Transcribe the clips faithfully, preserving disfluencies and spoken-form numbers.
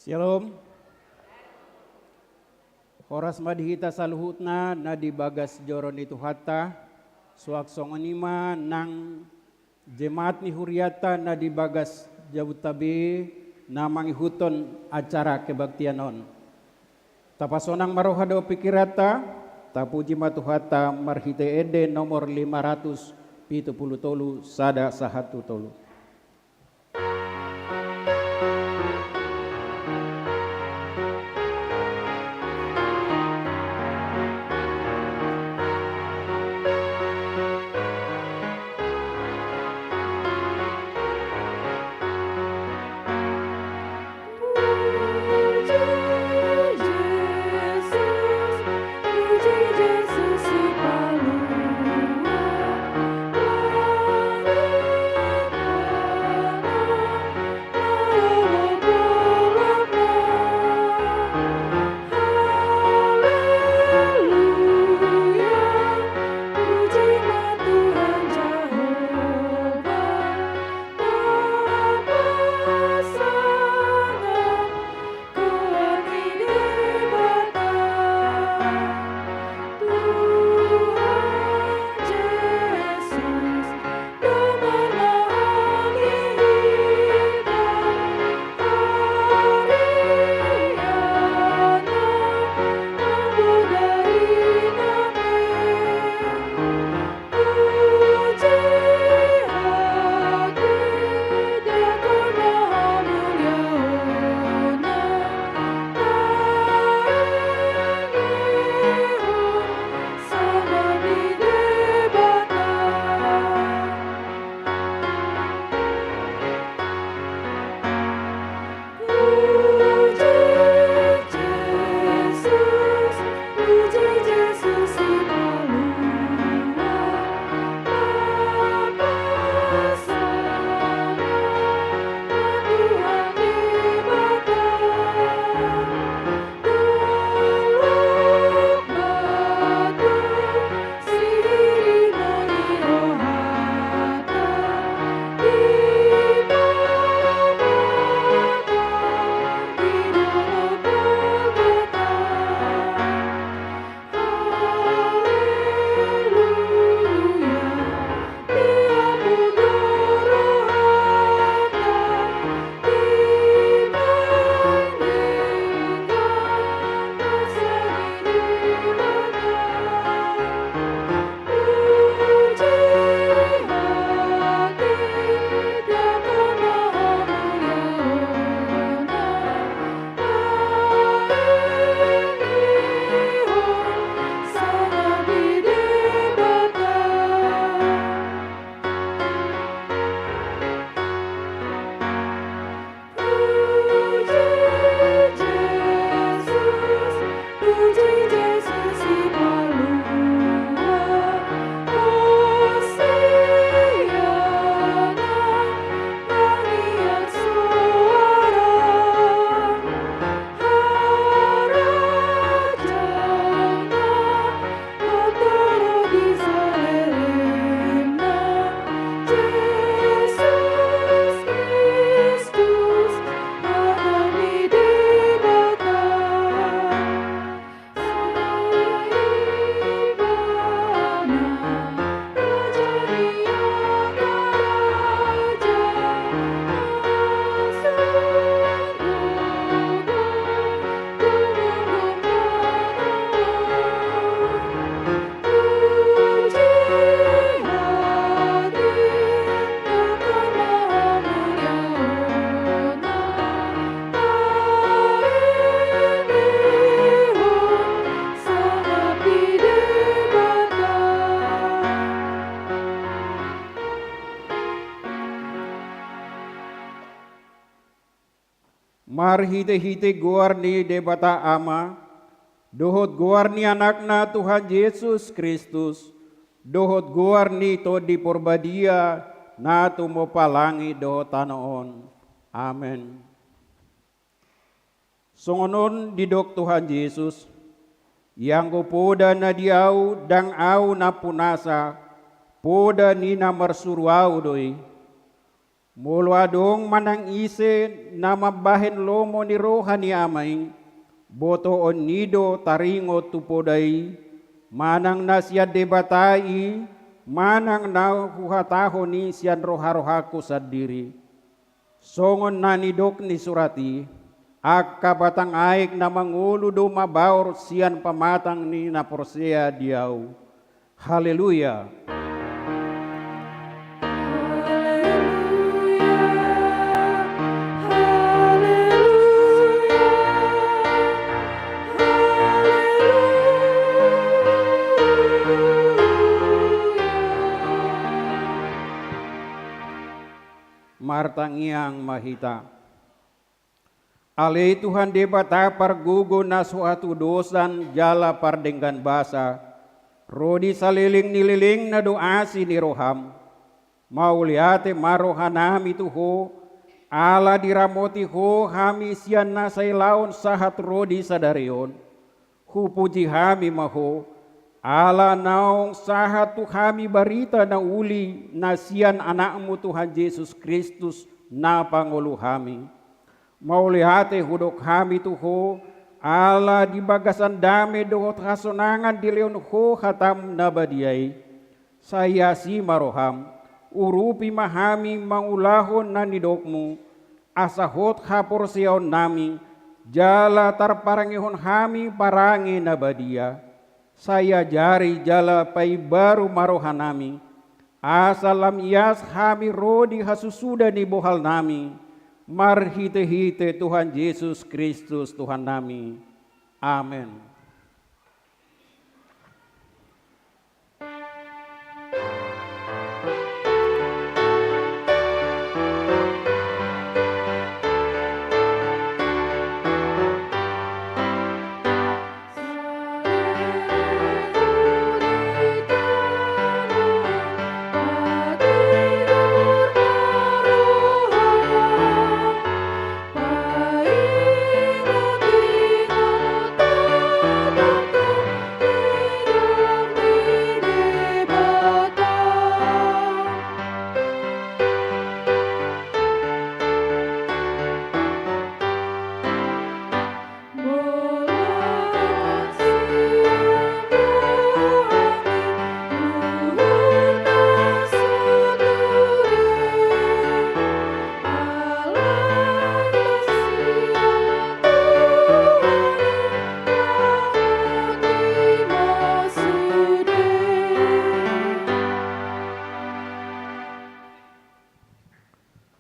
Syalom. Horas ma di hita saluhutna na di bagas joro ni Tuhanta, suang songon i ma nang jemaat ni hurianta na di bagas Jabodetabek na mangihuthon acara kebaktian on. Tapasonang ma roha dohot pingkiranta, tapuji ma Tuhanta marhite ende nomor lima ratus pitu pulu tolu, sada sahat tu tolu. Marhite-hite goar ni Debata Ama, dohot goar ni Anakna Tuhan Jesus Kristus, dohot goar ni Tondi Porbadia, na tumompa langit dohot tano on. Amen. Songon on didok Tuhan Jesus: Ianggo poda na di Ahu, ndang Ahu nampunasa, poda ni na marsuru Ahu do i. Molo adong manang ise na mambahen lomo ni roha ni Ama i, botoon ni do taringot tu poda i, manang na sian Debata i, manang na huhatahon i sian roha-rohangku sandiri. Songon na nidok ni surat i: Angka batang aek na mangolu do mabaor sian pamatang ni na porsea di Ahu. Haleluya. Martangiang ma hita. Ale Tuhan Debata pargogo na so hatudosan jala pardenggan basa, ro di saleleng ni lelengna do asi ni roham. Mauliate ma rohanami tu Ho, ala diramoti Ho hami sian na sailaon sahat ro di sadari on. Hupuji hami ma Ho, ala naung sahat tu hami barita na uli na sian Anakmu Tuhan Jesus Kristus na pangolu hami. Mauliate hudok hami tu Ho, ala di bagasan dame dohot hasonangan dilehon Ho hatam na badia i. Sai asi ma roham, urupi ma hami mangulahon na nidokmu, asa hot haporseaonnami, jala tarparangehon hami parange na badia. Sai ajari jala paimbaru ma rohanami, asa lam ias hami ro di hasusuda ni bohalnami, marhite-hite Tuhan Jesus Kristus Tuhannami. Amen.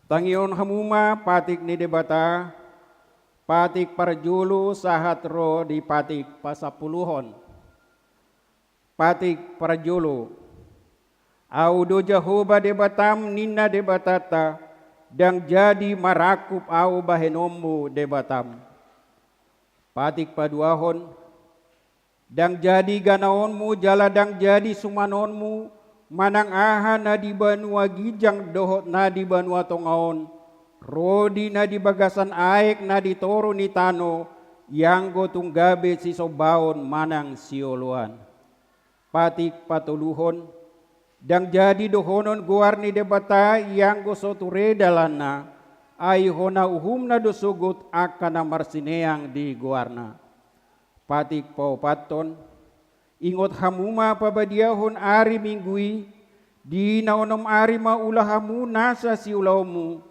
Tangihon hamu ma patik ni Debata, patik parjolo sahat ro di patik pasampuluhon. Patik parjolo. Ahu do Jahowa Debatam, ninna Debatanta, ndang jadi marangkup Ahu bahenonmu Debatam. Patik paduahon. Ndang jadi ganaonmu jala ndang jadi sumanonmu, manang aha na di banua ginjang dohot na di banua tonga on, ro di na di bagasan aek na di toru ni tano, ianggo tung gabe sisombaon manang sioloan. Patik patoluhon. Ndang jadi dohonon goar ni Debata ianggo so ture dalanna, ai hona uhumna do sogot angka na marsineang di goarna. Patik paopathon. Ingot hamu ma pabadiahon ari Minggu i, di na onom ari ma ula hamu nasa siulaonmu,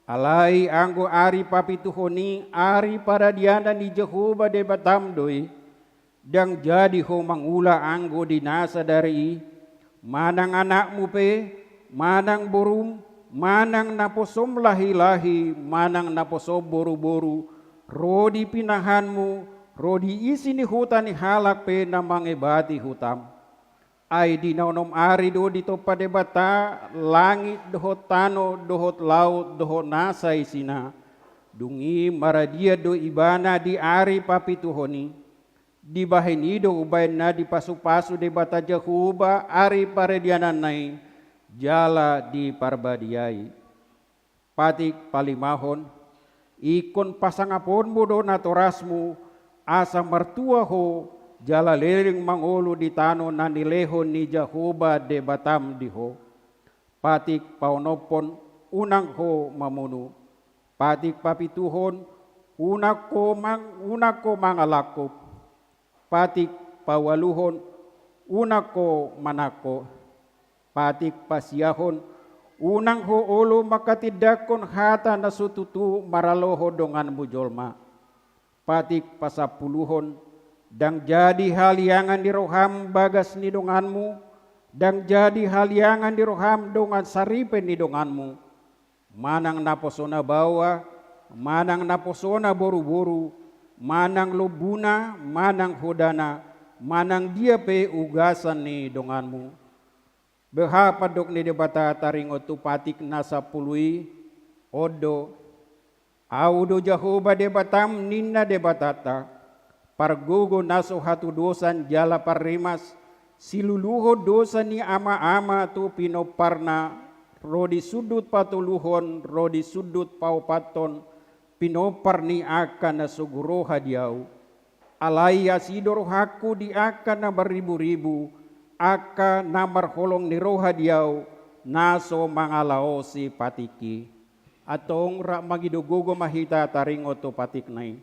alai anggo ari papituhon i ari paradianan ni Jahowa Debatam do i. Ndang jadi ho mangula anggo di na sadari i, manang anakmu pe, manang borum, manang naposom lahi-lahi, manang naposom boru-boru, ro di pinahanmu, ro di isi ni huta ni halak pe na mangebati hutam. Ai di na onom ari do ditompa Debata langit dohot tano dohot laut dohot nasa isina. Dung i maradian do ibana di ari papituhon i. Dibahen i do umbahen na dipasupasu Debata Jahowa ari paradiananna i jala diparbadiai. Patik palimahon, ingkon pasangaponmu do natorasmu, asa martua ho, jala leleng mangolu di tano na nilehon ni Jahowa Debatam di ho. Patik paonomhon, unang ho mamunu. Patik papituhon, unang ho mang-, unang ho mangalangkup. Patik paualuhon, unang ho manangko. Patik pasiahon, unang ho olo mangkatindangkon hata na so tutu maralohon donganmu jolma. Patik pasampuluhon, ndang jadi haliangan ni roham bagas ni donganmu, ndang jadi haliangan ni roham dongan saripe ni donganmu. Manang naposona baoa, manang naposona boruboru, manang lombuna, manang hodana, manang dia pe ugasan ni donganmu. Beha pandok ni Debata taringot tu patik na sampulu i, on do: Ahu do Jahowa Debatam, ninna Debatanta, pargogo na so hatudosan jala parrimas, siluluhon dosa ni amaama tu pinomparna, ro di sundut patoluhon, ro di sundut paopathon, pinompar ni angka na sogo roha di ahu. Alai asi do rohangku di angka na marriburibu, angka na marholong ni roha di ahu, na so mangalaosi patik i. Antong rap mangido gogo ma hita taringot tu patikna i.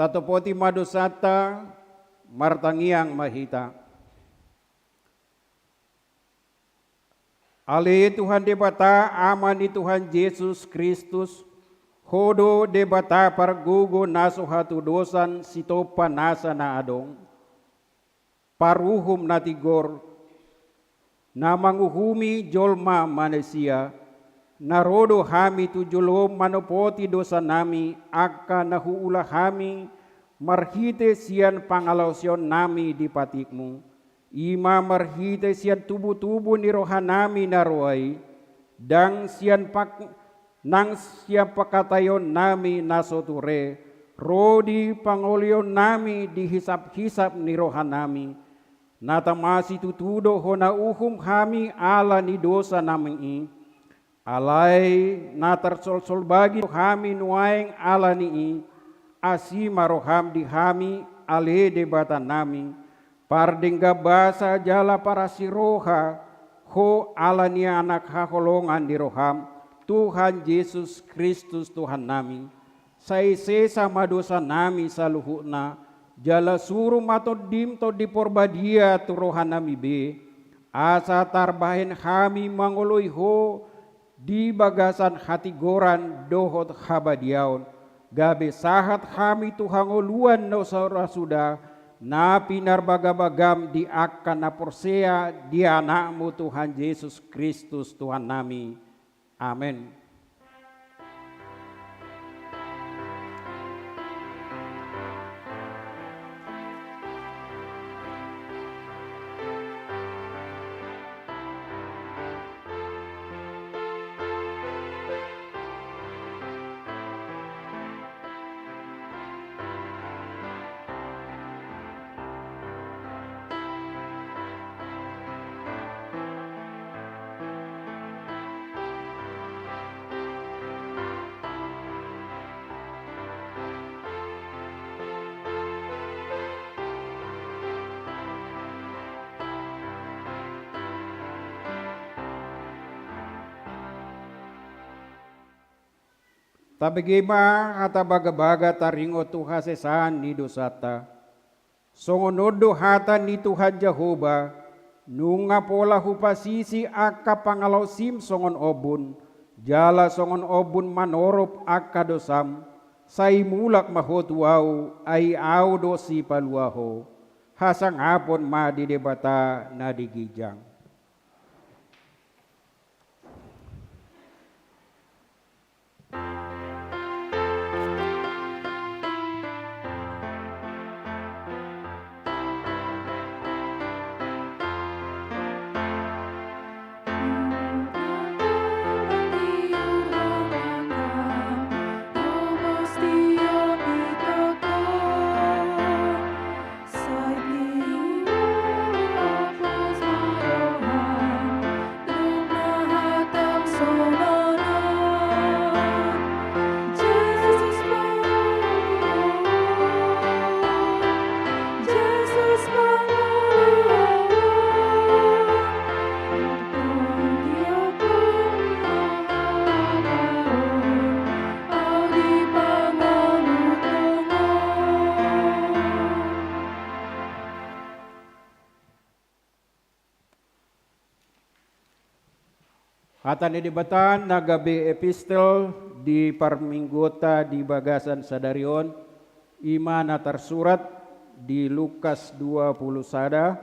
Tatopoti ma dosanta, martangiang ma hita. Ale Tuhan Debata, Ama ni Tuhan Jesus Kristus, Ho do Debata pargogo na so hatudosan, sitompa nasa na adong, paruhum na tigor, na manguhumi jolma manisia. Na ro do hami tu jolom manopoti dosanami, angka na huula hami marhite sian pangalaosionnami di patikmu, i ma marhite sian tubutubu ni rohanami na roa i, ndang sian pak-, nang sian pangkataionnami na so ture, ro di pangolionnami di hisaphisap ni rohanami. Na tama situtu do hona uhum hami ala ni dosanami i. Alai na tarsolsol bagi do hami nuaeng ala ni i. Asi ma roham di hami, ale Debatanami, pardenggan basa jala parasi roha, Ho ala ni Anak haholongan ni roham, Tuhan Jesus Kristus Tuhannami. Sai sesa ma dosanami saluhutna, jala suru ma Tondim Tondi Porbadia tu rohanami be, Asa tarbahen hami mangoloi Ho di bagasan hatigoran dohot habadiaon, gabe sahat hami tu hangoluan na so ra suda, na pinarbagabagam di angka na porsea di Anakmu Tuhan Jesus Kristus Tuhannami. Amen. Tabege ma hata bagabaga taringot tu hasesaan ni dosanta. Songon on do hata ni Tuhan Jahowa: Nunga pola hupasisi angka pangalaosim songon ombun, jala songon ombun manorop angka dosam, sai mulak ma ho tu Ahu, ai Ahu do Sipalua ho. Hasangapon ma di Debata na di ginjang. Hata ni Debata na gabe epistel di parmingguonta di bagasan sadari on, i ma na tarsurat di Lukas dua pulu sada,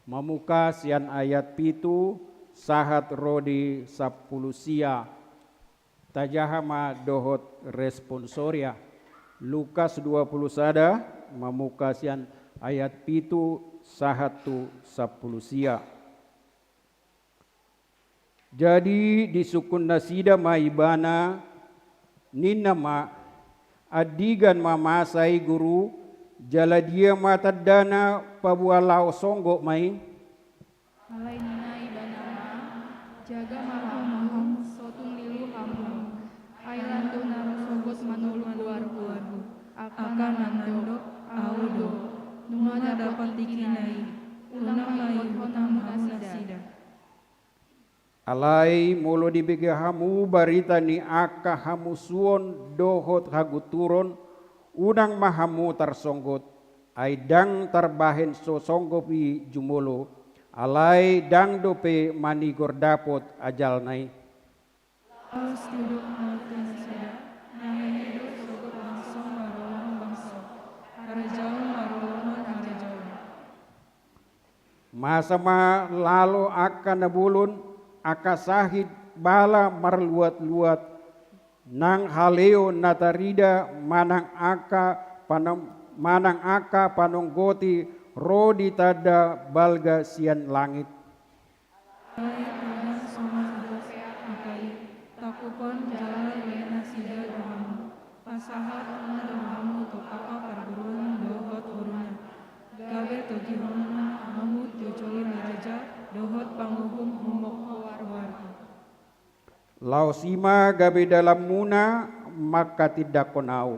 mamungka sian ayat pitu sahat ro di sampulu sia. Tajaha ma dohot responsoria. Lukas dua pulu sada, mamungka sian ayat pitu sahat tu sampulu sia. Jadi disungkun nasida ma Ibana, ninna ma: Andigan ma masa i, Guru, jala dia ma tandana paboa laho songgop ma i? Alai ninna Ibana ma: Jaga ma hamu, so tung lilu hamu. Ai lan do na ro sogot manoluk goarHu. Angka na mandok, Ahu do. Nunga dapot tingkina i, unang ma iihut hamu nasida. Alai molo dibege hamu barita ni angka hamusuon dohot hagunturon, unang ma hamu tarsonggot, ai ndang tarbahen so songgop i jumolo, alai ndang dope manigor dapot ajalna i. Laos didok ma tu nasida: Na hehe do sogot bangso marolopolop bangso, harajaon marolopolop harajaon. Masa ma lalo angka na bolon, angka sahit bala marluat-luat, nang haleon na tarida manang angka panong-, manang angka panonggoti ro ditanda balga sian langit. Alai ndang songon i dope angka i, tangkuphon jala lehon nasida do hamu. Pasahathon do hamu tu angka parguruan dohot guruna, gabe togihon ma hamu tu jolma ni raja dohot panguhum humongkop goarna. Laos i ma gabe dalanmuna manghatindanghon Ahu.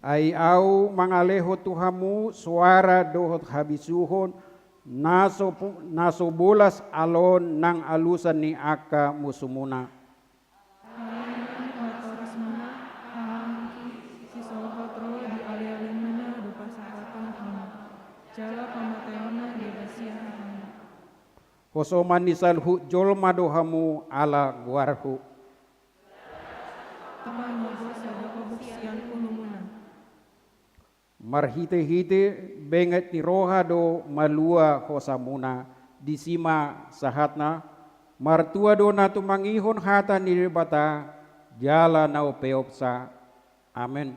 Ai Ahu mangalehon tu hamu soara dohot habisuhon, na so pu-, na so bolas aloon nang alusan ni angka musumuna. Hosoman ni saluhut jolma do hamu ala goarhu. Amang, magoso do hamu sian ulumuna. Marhitehite benget ni roha do malua hosamuna, disi ma sahatna. Martua do na tumangihon hata ni Debata, jala na umpeopsa. Amen.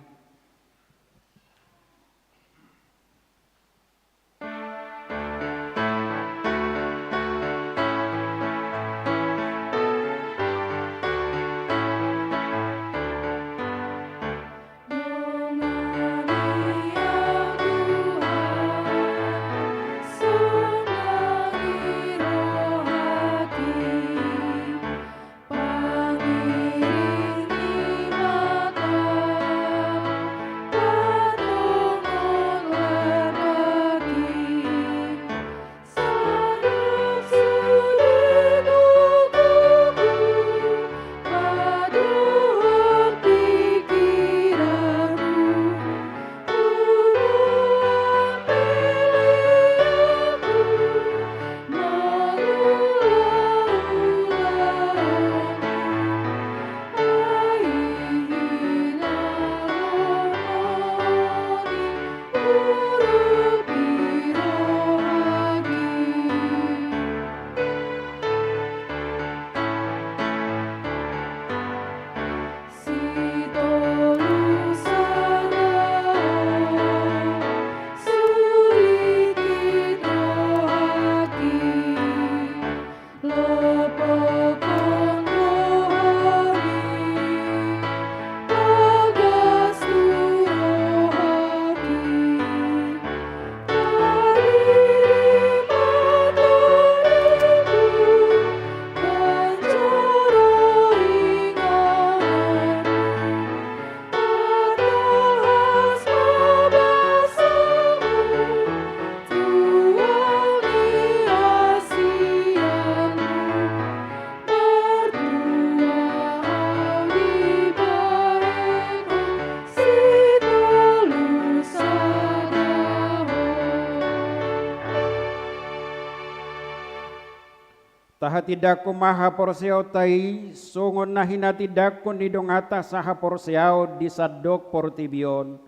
Tahatindangkon ma haporseaonta i, songon na hinatindangkon ni donganta sahaporseaon di sandok portibi on.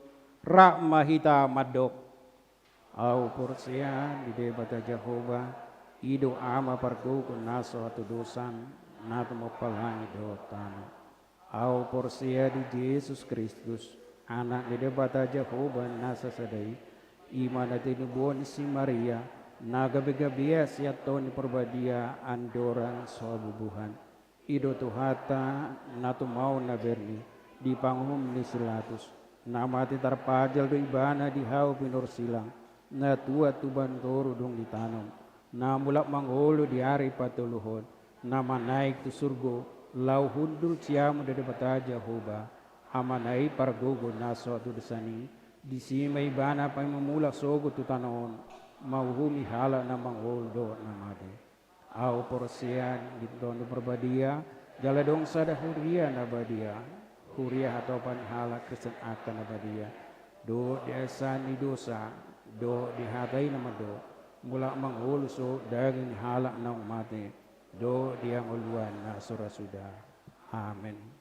Rap ma hita mandok. Ahu porsea di Debata Jahowa, i do Ama pargogo na so hatudosan, na tumompa langit dohot tano. Ahu porsea di Jesus Kristus, Anak ni Debata Jahowa na sasada i, i ma na tinubuhon ni si Maria, na gabegabean sian Tondi Parbadia andorang so habubuhan. I do Tuhanta na tumaon na berni di panguhum ni si Pilatus, na mate tarpajal do ibana di hau pinarsilang, na tuat tu bantoru dung ditanom, na mulak mangolu di ari patoluhon, na manaek tu surgo, laho hundul siamun di Debata Jahowa, Amana i pargogo na so hatudosan i, disi ma ibana paima mulak sogot tu tano on, manguhumi halak na mangolu dohot na mate. Ahu porsea di Tondi Parbadia, jala adong sada huria na badia, huria hatopan ni halak Kristen angka na badia, dohot di hasesaan ni dosa, dohot di hata i na mandok, mulak mangolu sogot daging ni halak naung mate, dohot di hangoluan na so ra suda. Amen.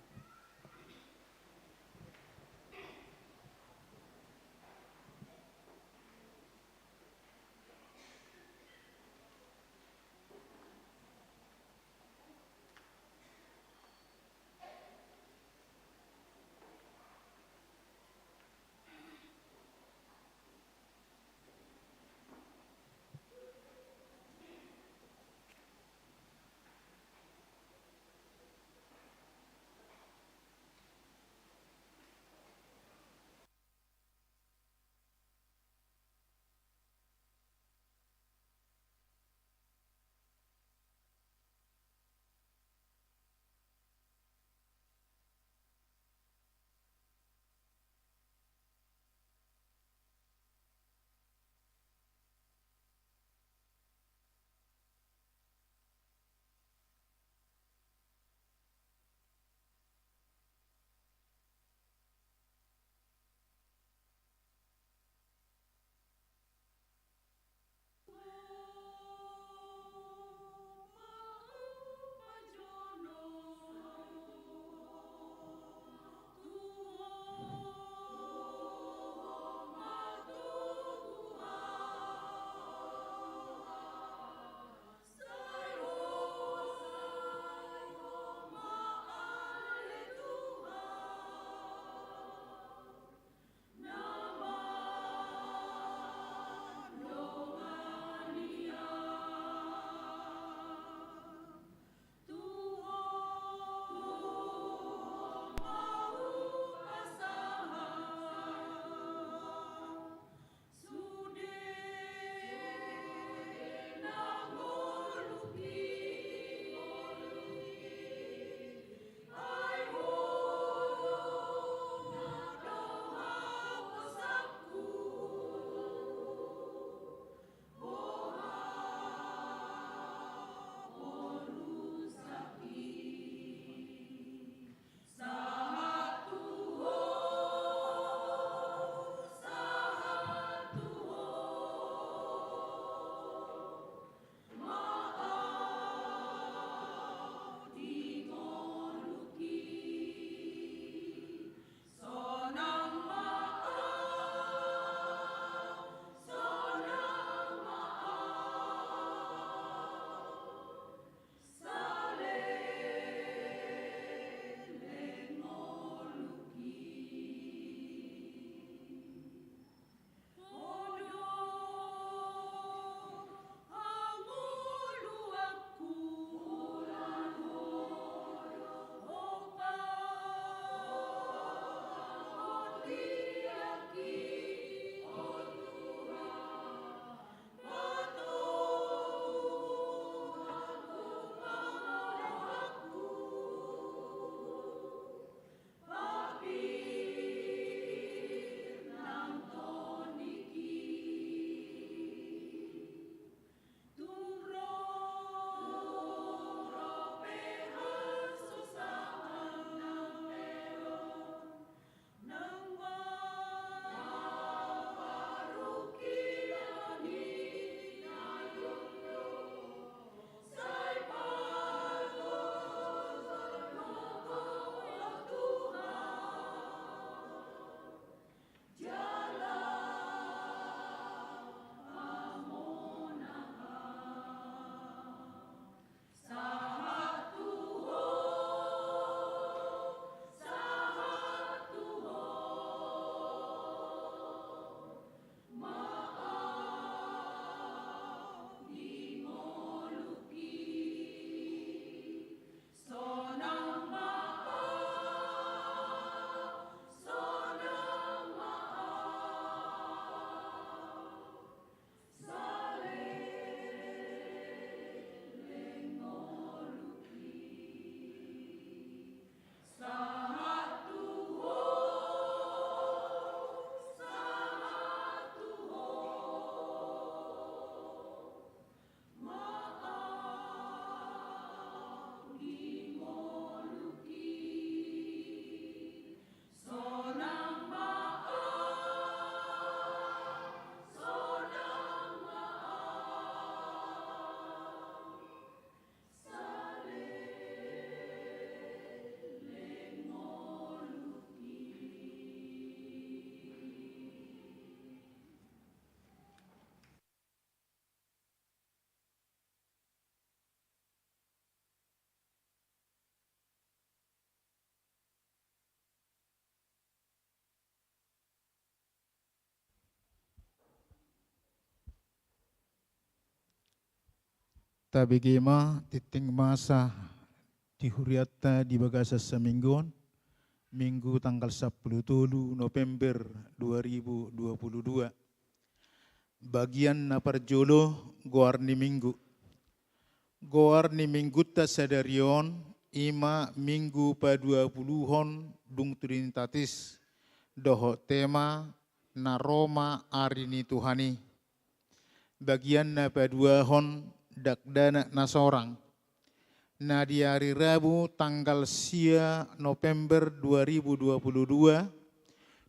Tabege ma tintin masa di hurianta di bagasan saminggu on, Minggu tanggal sampulu tolu November dua ribu dua puluh dua. Bagian na parjolo, goar ni Minggu. Goar ni Minggunta sadari on i ma Minggu paduapuluhon dung Trinitatis, dohot tema na ro ma ari ni Tuhan i. Bagian na paduahon, dakdanak na sorang. Na di ari Rabu tanggal sia November dua ribu dua puluh dua,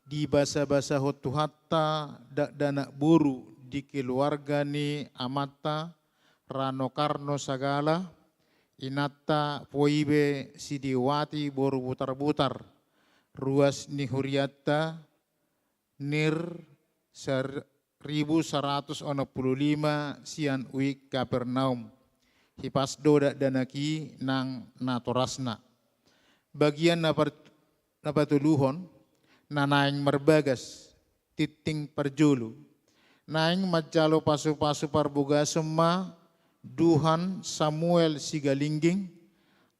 dibasabasahon Tuhanta dakdanak boru di keluarga ni amanta Rano Karno Sagala, inanta Poibe Sidiwati boru Butarbutar, ruas ni hurianta Nir sar-, ribu saratus onom pulu lima sian Uik Kapernaum. Hipas do dakdanak i nang natorasna. Bagian na par-, na patoluhon, na naeng marbagas, tintin parjolo. Naeng manjalo pasupasu parbogason ma Duhan Samuel Sigalingging,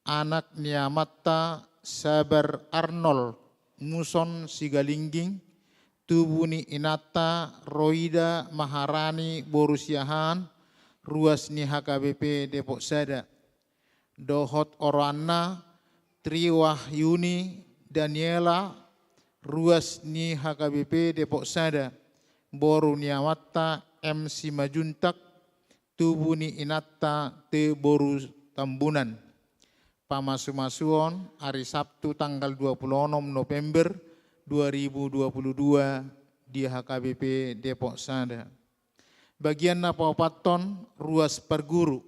anak ni amanta Sabar Arnold Muson Sigalingging, tubu ni inanta Roida Maharani boru Siahaan, ruas ni H K B P Depok Sada. Dohot oroanna Tri Wahyuni Daniela, ruas ni H K B P Depok Sada, boru ni amanta M Simajuntak, tubu ni inanta T boru Tambunan. Pamasumasuon ari Sabtu tanggal dua puluh onom November dua ribu dua puluh dua di H K B P Depok Sada. Bagian na paopathon, ruas parguru.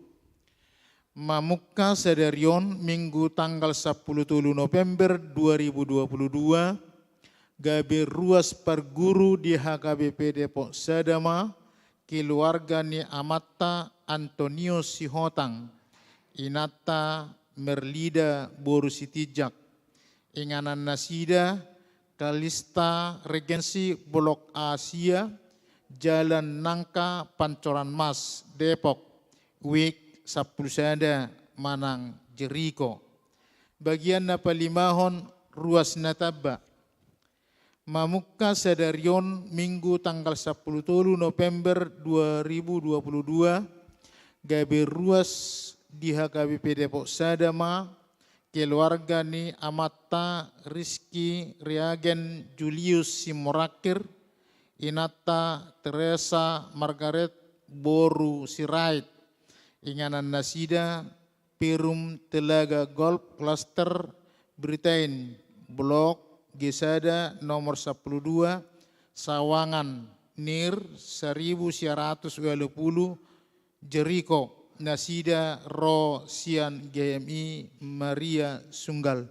Mamungka sadari on Minggu tanggal sampulu tolu November dua ribu dua puluh dua, gabe ruas parguru di H K B P Depok Sada ma keluarga ni amanta Antonio Sihotang, inanta Merlida boru Sitinjak. Inganan nasida Kalista Regensi Blok A sia, Jalan Nangka Pancoran Mas, Depok, Uik sampulu sada manang Jeriko. Bagian na palimahon, ruas na tamba. Mamungka sadari on Minggu tanggal sampulu tolu November dua ribu dua puluh dua, gabe ruas di H K B P Depok Sada ma keluarga ni amanta Rizky Reagen Julius Simorakir, inanta Teresa Margaret boru Sirait. Inganan nasida Perum Telaga Golf Cluster Britain, Blok G Sada nomor sampulu dua, Sawangan, Nir saribu sia ratus ualu pulu, Jeriko, nasida ro sian G M I Maria Sunggal.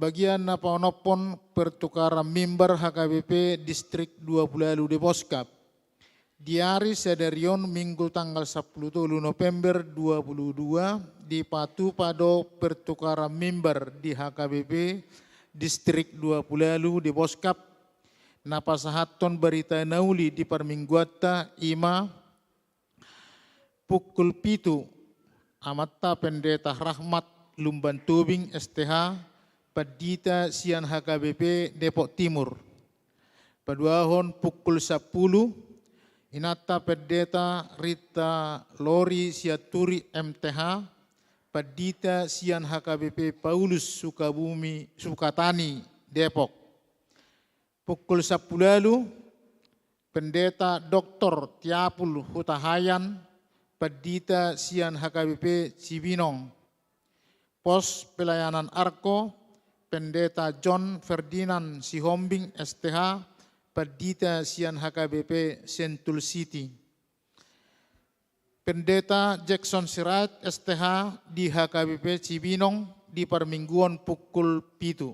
Bagian na paonomhon, pertukaran mimbar H K B P Distrik dua puluh ualu Deboskap. Di ari sadari on Minggu tanggal sampulu tolu November dua puluh dua, dipatupa do pertukaran mimbar di H K B P Distrik dua puluh ualu Deboskap. Na pasahathon barita na uli di parmingguanta i ma pukul pitu, amanta Pendeta Rahmat Lumban Tobing S T H, pandita sian H K B P Depok Timur. Paduahon pukul sampulu, inanta Pendeta Rita Lori Sianturi M T H, pandita sian H K B P Paulus Sukabumi, Sukatani, Depok. Pukul sampulu ualu, Pendeta Doktor Tiapul Hutahayan, pandita sian H K B P Cibinong. Pos Pelayanan Arko, Pendeta John Ferdinand Sihombing S T H, pandita sian H K B P Sentul City. Pendeta Jackson Sirait S T H di H K B P Cibinong di parmingguon pukul pitu.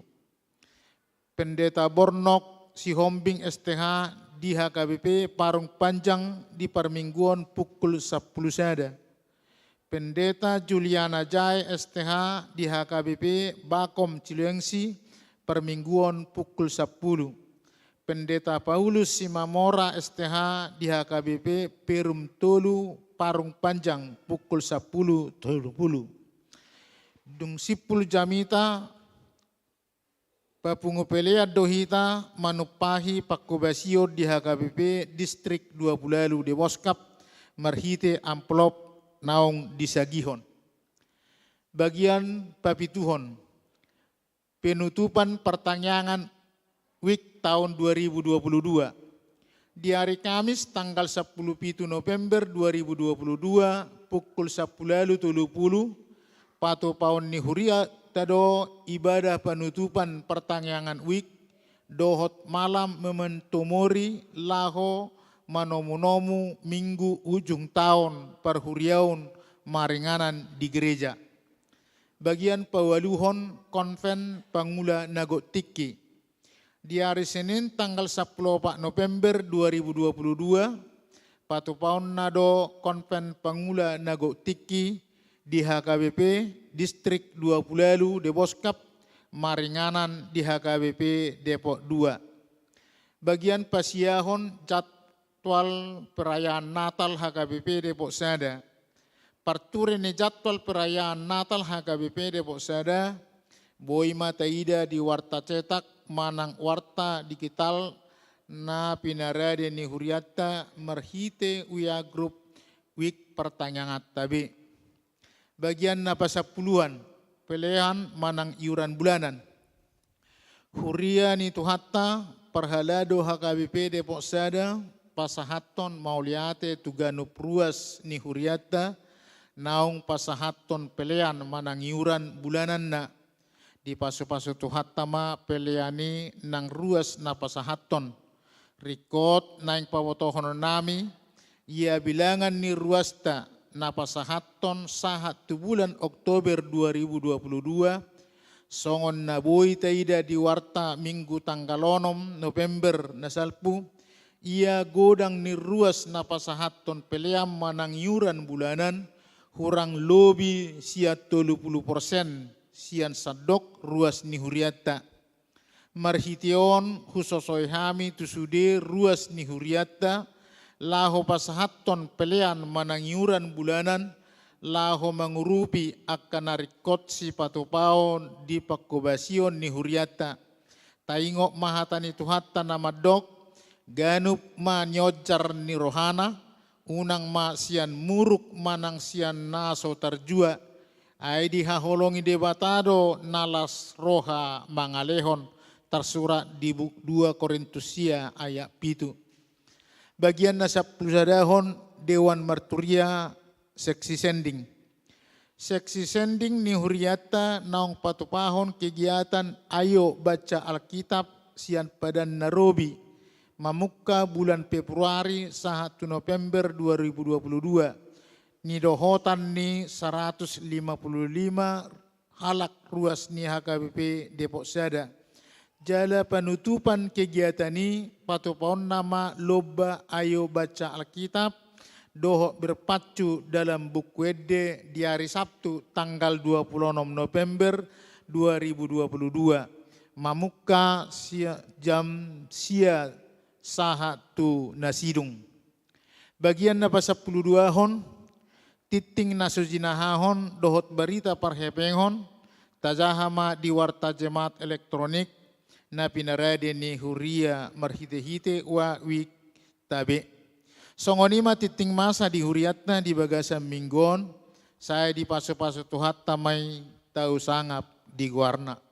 Pendeta Bornok Sihombing S T H di H K B P Parung Panjang di parmingguon pukul sampulu sada. Pendeta Juliana Jae S T H di H K B P Bakom Cilengsi, parmingguon pukul sampulu. Pendeta Paulus Simamora S T H di H K B P Perum Tolu Parung Panjang pukul sampulu tolu pulu. Dung simpul jamita, papungu pelean do hita manumpahi pangkobasion di H K B P Distrik dua pulu ualu Deboskap marhite amplop naung disagihon. Bagian papituhon, penutupan partangiangan WIK tahun dua ribu dua puluh dua. Di hari Kamis tanggal sampulu pitu November dua ribu dua puluh dua, pukul sampulu ualu tolu pulu, patupaon ni huriata do ibadah panutupan partangiangan WIK dohot malam memento mori laho manomunomu minggu ujung taon parhuriaon maringanan di gereja. Bagian paualuhon, konven pangula na gok tingki. Di hari Senin tanggal sampulu opat November dua ribu dua puluh dua, patupaonna do konven pangula na gok tingki di H K B P Distrik dua pulu ualu Deboskap maringanan di H K B P Depok dua. Bagian pasiahon jadwal perayaan Natal H K B P Depok sada. Parture ni jadwal perayaan Natal H K B P Depok sada, boi ma taida di warta cetak manang warta digital na pinarade ni hurianta marhite WA Group WIK partangianganta be. Bagian na pasampuluan, pelean manang iuran bulanan. Huria ni Tuhanta, parhalado H K B P Depok sada, pasahathon mauliate tu ganup ruas ni hurianta naung pasahathon pelean manang iuran bulananna. Dipasupasu Tuhanta ma pelean i nang ruas na pasahathon. Ringkot naeng pabotohononnami, ia bilangan ni ruasta na pasahathon sahat tu bulan Oktober dua ribu dua puluh dua, songon na boi taida di warta Minggu tanggal onom November na salpu, ia godang ni ruas na pasahathon pelean manang iuran bulanan hurang lobi sian tolu pulu persen sian sandok ruas ni hurianta. Marhite on husosoi hami tu sude ruas ni hurianta, laho pasahathon pelean manang iuran bulanan, laho mangurupi angka na ringkot sipatupaon di pangkobasion ni hurianta. Taingot ma hata ni Tuhanta na mandok, ganup ma nionjar ni rohana, unang ma sian muruk manang sian na so tarjua, ai dihaholongi Debata do na las roha mangalehon, tarsurat di buku dua Korintus sia ayat pitu. Bagian na sampulu sadahon, dewan marturia seksi sending. Seksi sending ni hurianta naung patupahon kegiatan Ayo Baca Alkitab sian Padan na Robi, mamungka bulan Februari sahat tu November dua ribu dua puluh dua, nidohotan ni saratus lima pulu lima halak ruas ni H K B P Depok sada. Jala panutupan kegiatan i patupaonna ma lomba Ayo Baca Alkitab dohot berpacu dalam buku ende di hari Sabtu tanggal dua pulu onom November dua ribu dua pulu dua, mamungka sia, jam sia sahat tu na sidung. Bagian na pasampulu duahon, tingting na so jinahahon dohot barita parhepenghon, tajaha ma di warta jemaat elektronik na pinarade ni huria marhitehite WA WIK ta be. Songon i ma tingting masa di hurianta di bagasan minggu on, sai dipasupasu Tuhanta ma i tau sangap di goarna.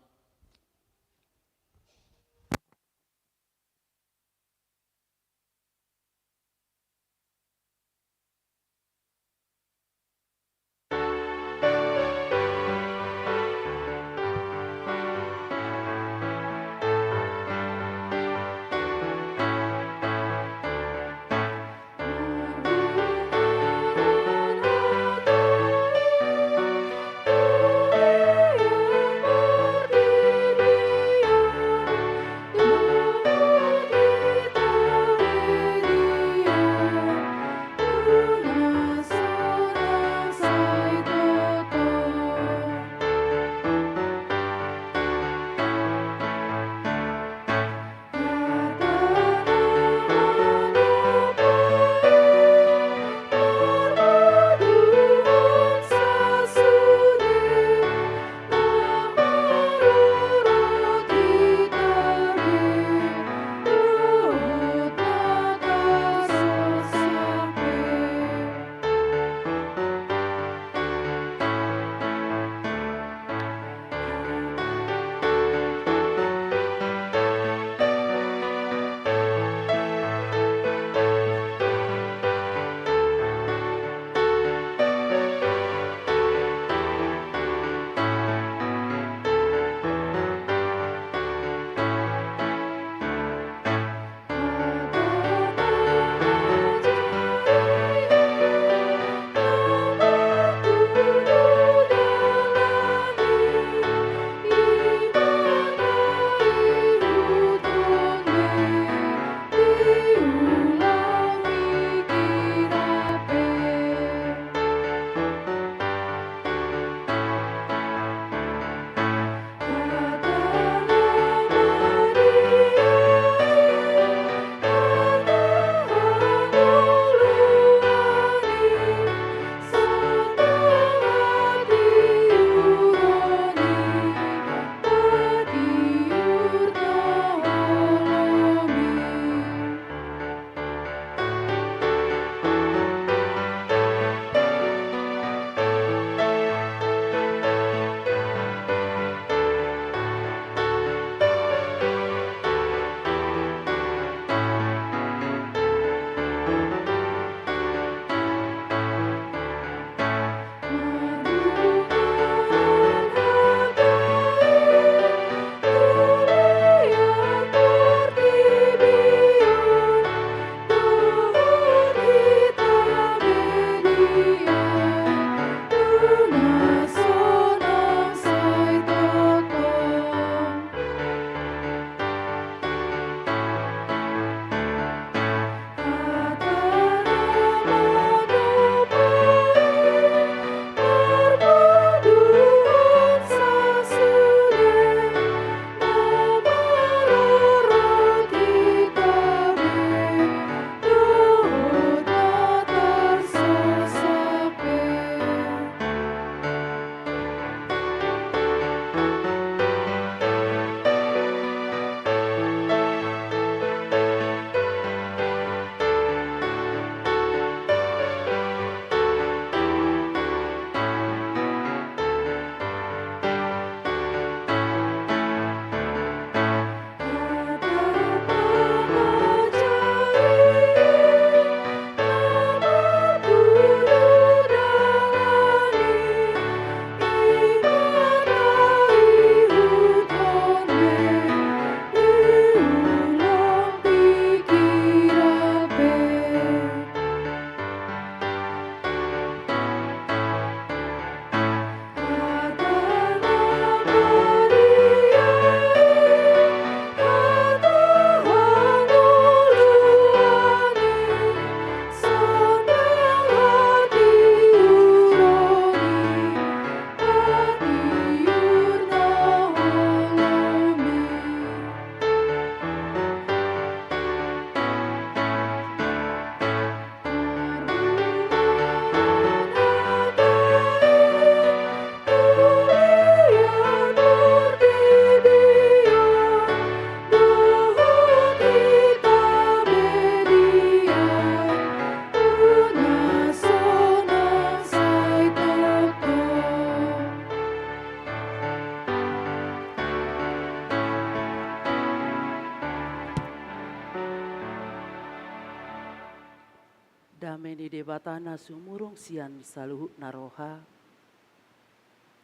Dame ni Debata na sumurung sian saluhut na roha,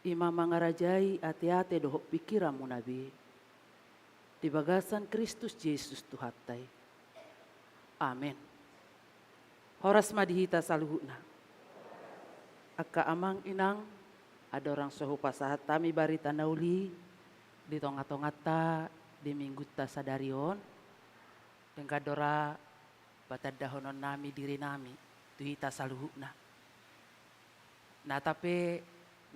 i ma mangarajai ateate dohot pingkiranmuna be, di bagasan Kristus Jesus Tuhanta i. Amen. Horas ma di hita saluhutna. Angka amang inang, andorang so hupasahat hami barita na uli di tonga-tonganta di minggunta sadari on, denggan do ra patandahononnami dirinami tu hita saluhutna. Nata pe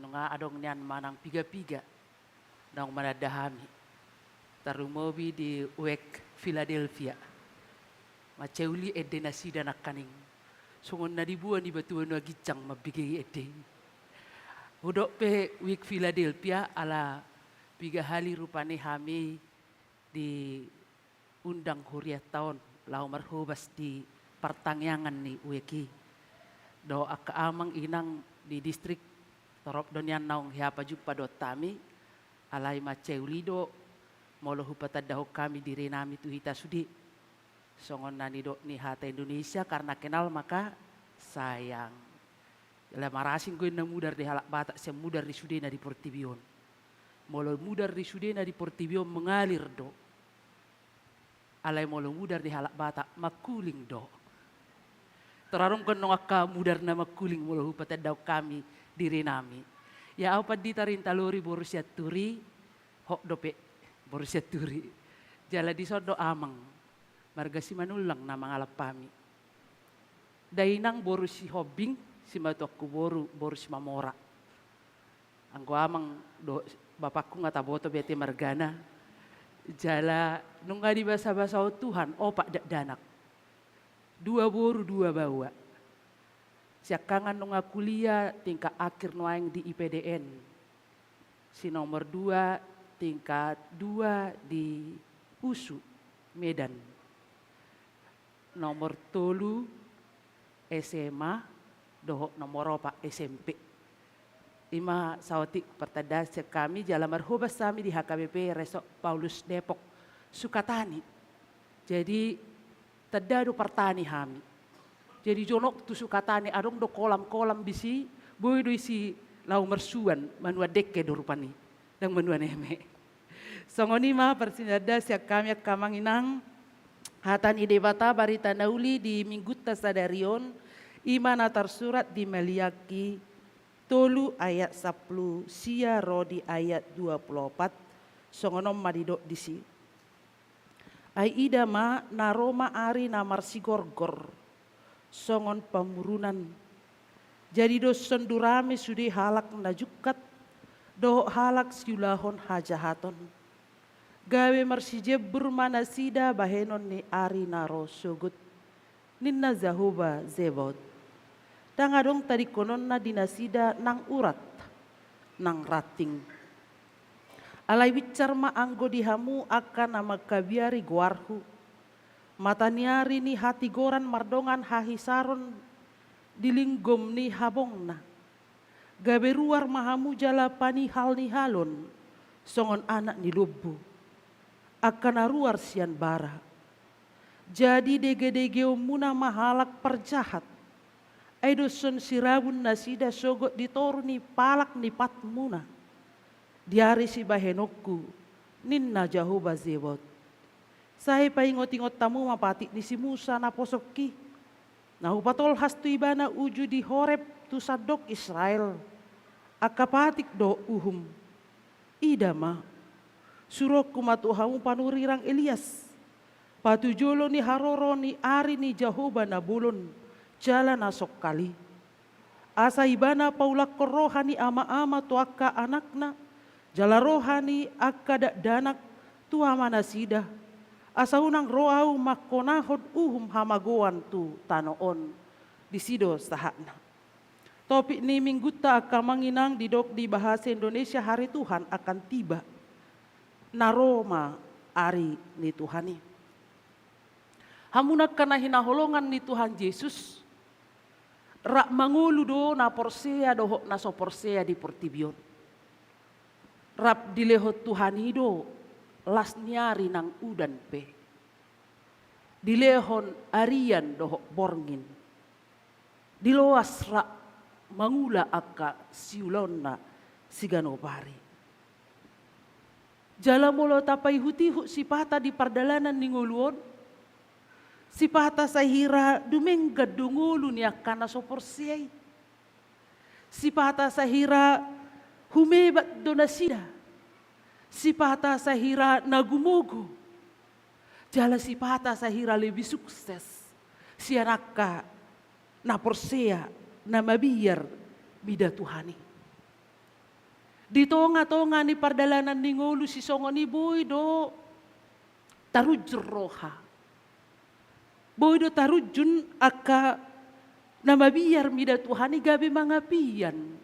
nunga adong nian manang piga-piga naung mananda hami, tarlumobi di U E K Philadelphia. Mansai uli ende nasida nangkaning, songon na diboan ni batu banua ginjang mambege ende i. Hudok pe U E K Philadelphia ala piga hali rupani hami diundang hurianta on laho marhobas di partangiangan ni U E K i. Dohot angka amang inang di distrik, torop do nian naung hea pajumpa dohot hami, alai mansai uli do molo hupatandahon hami dirinami tu hita sude. Songon na nidok ni hata Indonesia, karena kenal maka sayang. Jala marasing do inna mudar ni halak Batak sian mudar ni sudena di portibi on. Molo mudar ni sudena di portibi on mengalir do. Alai molo mudar ni halak Batak mangkuling do. Tor adong do nang angka mudar na mangkuling molo hupatandahon hami dirinami. Ia au pandita Rintalori boru Sianturi, hot dope boru Sianturi. Jala dison do amang marga Simanullang na mangalap hami. Dainang boru Sihombing, simatuangku boru, boru Simamora. Anggo amang dohot bapakku nga taboto be ate margana. Jala nunga dibasabasahon Tuhan opat dakdanak, dua boru dua baoa. Siangkangan nunga kuliah tingkat akhir nuaeng di I P D N. Si nomor dua tingkat dua di USU, Medan. Nomor tolu S M A dohot nomor opat S M P. I ma saotik partandaan sian hami, jala marhobas hami di H K B P Resort Paulus Depok, Sukatani. Jadi tanda do partani hami. Jadi jonok tu Sukatani, adong do kolam-kolam disi, boi do disi laho marsuan, manuan dengke do rupani, ndang manuan eme. Songon i ma parsinanda sian hami angka amang inang, hata ni Debata barita na uli di minggunta sadari on, i ma na tarsurat di Maleaki tolu ayat sampulu sia ro di ayat dua pulu opat, songon on ma didok disi. Ai ida ma, na ro ma ari na marsigorgor songon pamurunan. Jadi doshon durame sude halak na jungkat dohot halak siulahon hajahaton. Gabe marsijembur ma nasida bahenon ni ari na ro sogot, ninna Jahowa Zebaot. Ndang adong tadingkononna di nasida nang urat nang ranting. Alai binsar ma anggo di hamu angka na mangkabiari goarhu, mata ni ari ni hatigoran mardongan hahisaron di linggom ni habongna. Gabe ruar ma hamu jala panihal-nihalon songon anak ni lombu, angka na ruar sian bara. Jadi dege-degeonmuna ma halak parjahat, ai doshon sirabun nasida sogot di toru ni palak ni patmuna di ari sibahenonku, ninna Jahowa Zebaot. Sai paingot-ingot hamu ma patik ni si Musa naposongki, na hupatolhas tu ibana uju di Horeb tu sandok Israel, angka patik dohot uhum. Ida ma, suruonku ma tu hamu panurirang Elias, patujolo ni haroro ni ari ni Jahowa na bolon jala na songkali. Asa ibana paulakkon roha ni ama-ama tu angka anakna, jala roha ni angka dakdanak tu amanasida, asa unang ro ahu mangkonahon uhum hamagoan tu tano on. Disi do sahatna. Topik ni minggunta angka amang inang didok di bahasa Indonesia, hari Tuhan akan tiba. Na ro ma ari ni Tuhan i. Hamu angka na hinaholongan ni Tuhan Jesus, rap mangolu do na porsea dohot na so porsea di portibi on. Rap dilehon Tuhan i do las ni ari nang udan pe. Dilehon arian dohot borngin. Diloas rap mangula angka siulaonna siganup ari. Jala molo tapaihut-ihut sipata di pardalanan ni ngolu on, sipata sahira dumenggan do ngolu ni angka na so porsea i. Sipata sahira humebat do nasida. Sipata sahira na gumogo. Jala sipata sahira lebih sukses sian angka na porsea, na mabiar mida Tuhan i. Di tonga-tonga ni pardalanan ni ngolu sisongon i boi do tarunjun roha. Boi do tarunjun angka na mabiar mida Tuhan i gabe mangapian.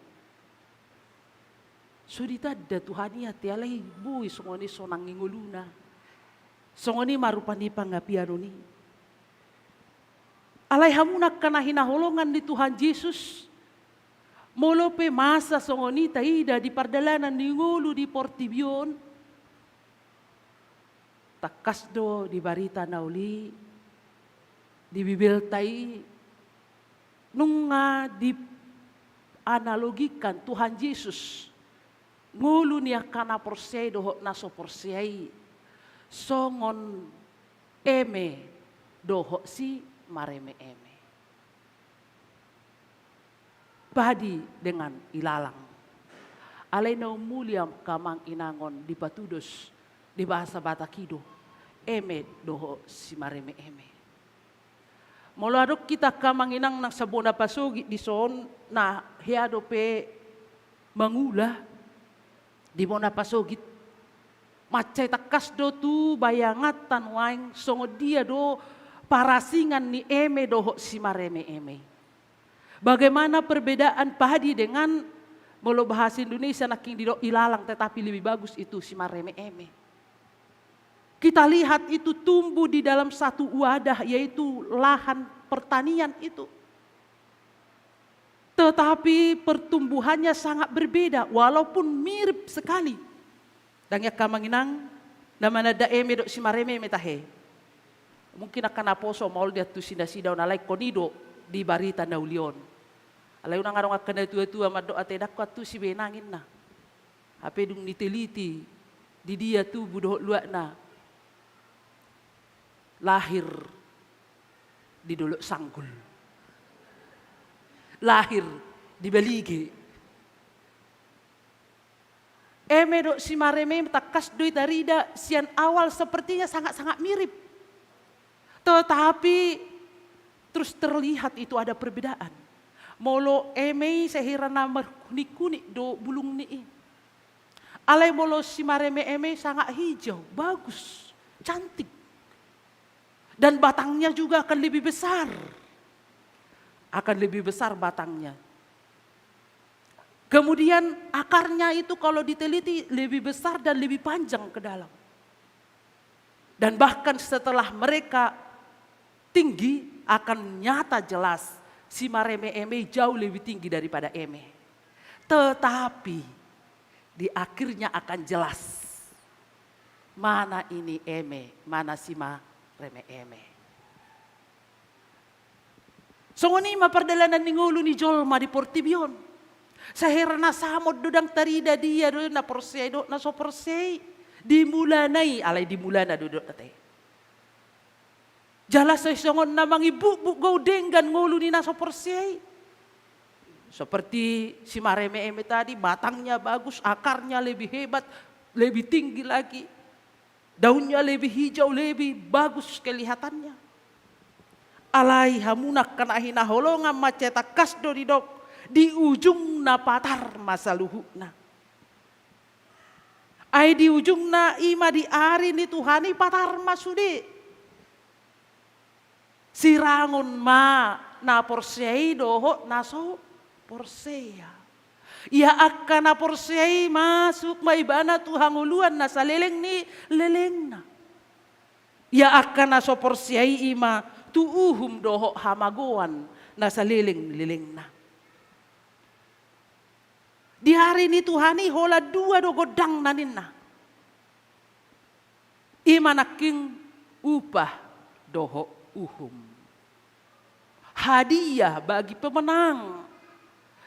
So ditanda Tuhan i ate alai boi songon i sonang ni ngoluna. Songon i ma rupani pangapianon i. Alai hamu angka na hinaholongan ni Tuhan Jesus, molo pe masa songon i taida di pardalanan ni ngolu di portibi on, tangkas do di Barita na Uli, di Bibelta i, nunga dianalogikan Tuhan Jesus ngolu ni angka na porsea i dohot na so porsea i songon eme dohot simareme-eme. Padi dengan ilalang. Alai na umuli angka amang inang on dipatudos di bahasa Batak i do eme dohot simareme-eme. Molo adong hita angka amang inang nang sabona pasogit dison, na hea dope mangula di bona pasogit. Mansai tangkas do tu bayanganta nuaeng songon dia do parasingan ni eme dohot simareme-eme. Bagaimana perbedaan padi dengan, molo bahasa Indonesia nangkin didok ilalang, tetapi lebih bagus itu simareme-eme. Kita lihat itu tumbuh di dalam satu wadah, yaitu lahan pertanian itu. Tetapi pertumbuhannya sangat berbeda, walaupun mirip sekali. Ndang i angka amang inang, na mananda eme dohot simareme-eme tahe. Mungkin angka naposo maol di antusi nasida on, alai ingkon i do di Barita na Uli on. Alai unang adong angka natua-tua mandok ate, ndang ho antusi be nang ninna. Hape dung diteliti, di dia tubu dohot luatna, lahir di Dolok Sanggul. Lahir di Balige. Eme dohot simareme tangkas do i tarida sian awal sepertinya sangat-sangat mirip. Tetapi terus terlihat itu ada perbedaan. Molo eme i sahira na markunik-kunik do bulungni i. Alai molo simareme-eme i sangat hijau, bagus, cantik. Dan batangnya juga akan lebih besar. Akan lebih besar batangnya. Kemudian akarnya itu kalau diteliti lebih besar dan lebih panjang ke dalam. Dan bahkan setelah mereka tinggi, akan nyata jelas simareme-eme jauh lebih tinggi daripada eme. Tetapi di akhirnya akan jelas mana ini eme, mana simareme-eme. Songon i ma pardalanan ni ngolu ni jolma di portibi on. Sahira na samot do ndang tarida dia do na porsea i dohot na so porsea i. Di mulana i, alai di mulana do didok ate. Jala sai songon na mangimbukbuk do denggan ngolu ni na so porsea i. Seperti simareme-eme tadi, batangnya bagus, akarnya lebih hebat, lebih tinggi lagi. Daunnya lebih hijau, lebih bagus kelihatannya. Alai hamu angka na hinaholongan, mansai tangkas do didok, di ujungna patar ma saluhutna. Ai di ujungna i ma di ari ni Tuhan i patar ma sude. Sirangon ma na porsea i dohot na so porsea. Ia angka na porsea i masuk ma ibana tu hangoluan na saleleng ni lelengna. Ia angka na so porsea i ma tu uhum dohot hamagoan na saleleng ni lelengna. Di ari ni Tuhan i holan dua do gondangna ninna. I ma nangkin upah dohot uhum. hadiah bagi pemenang,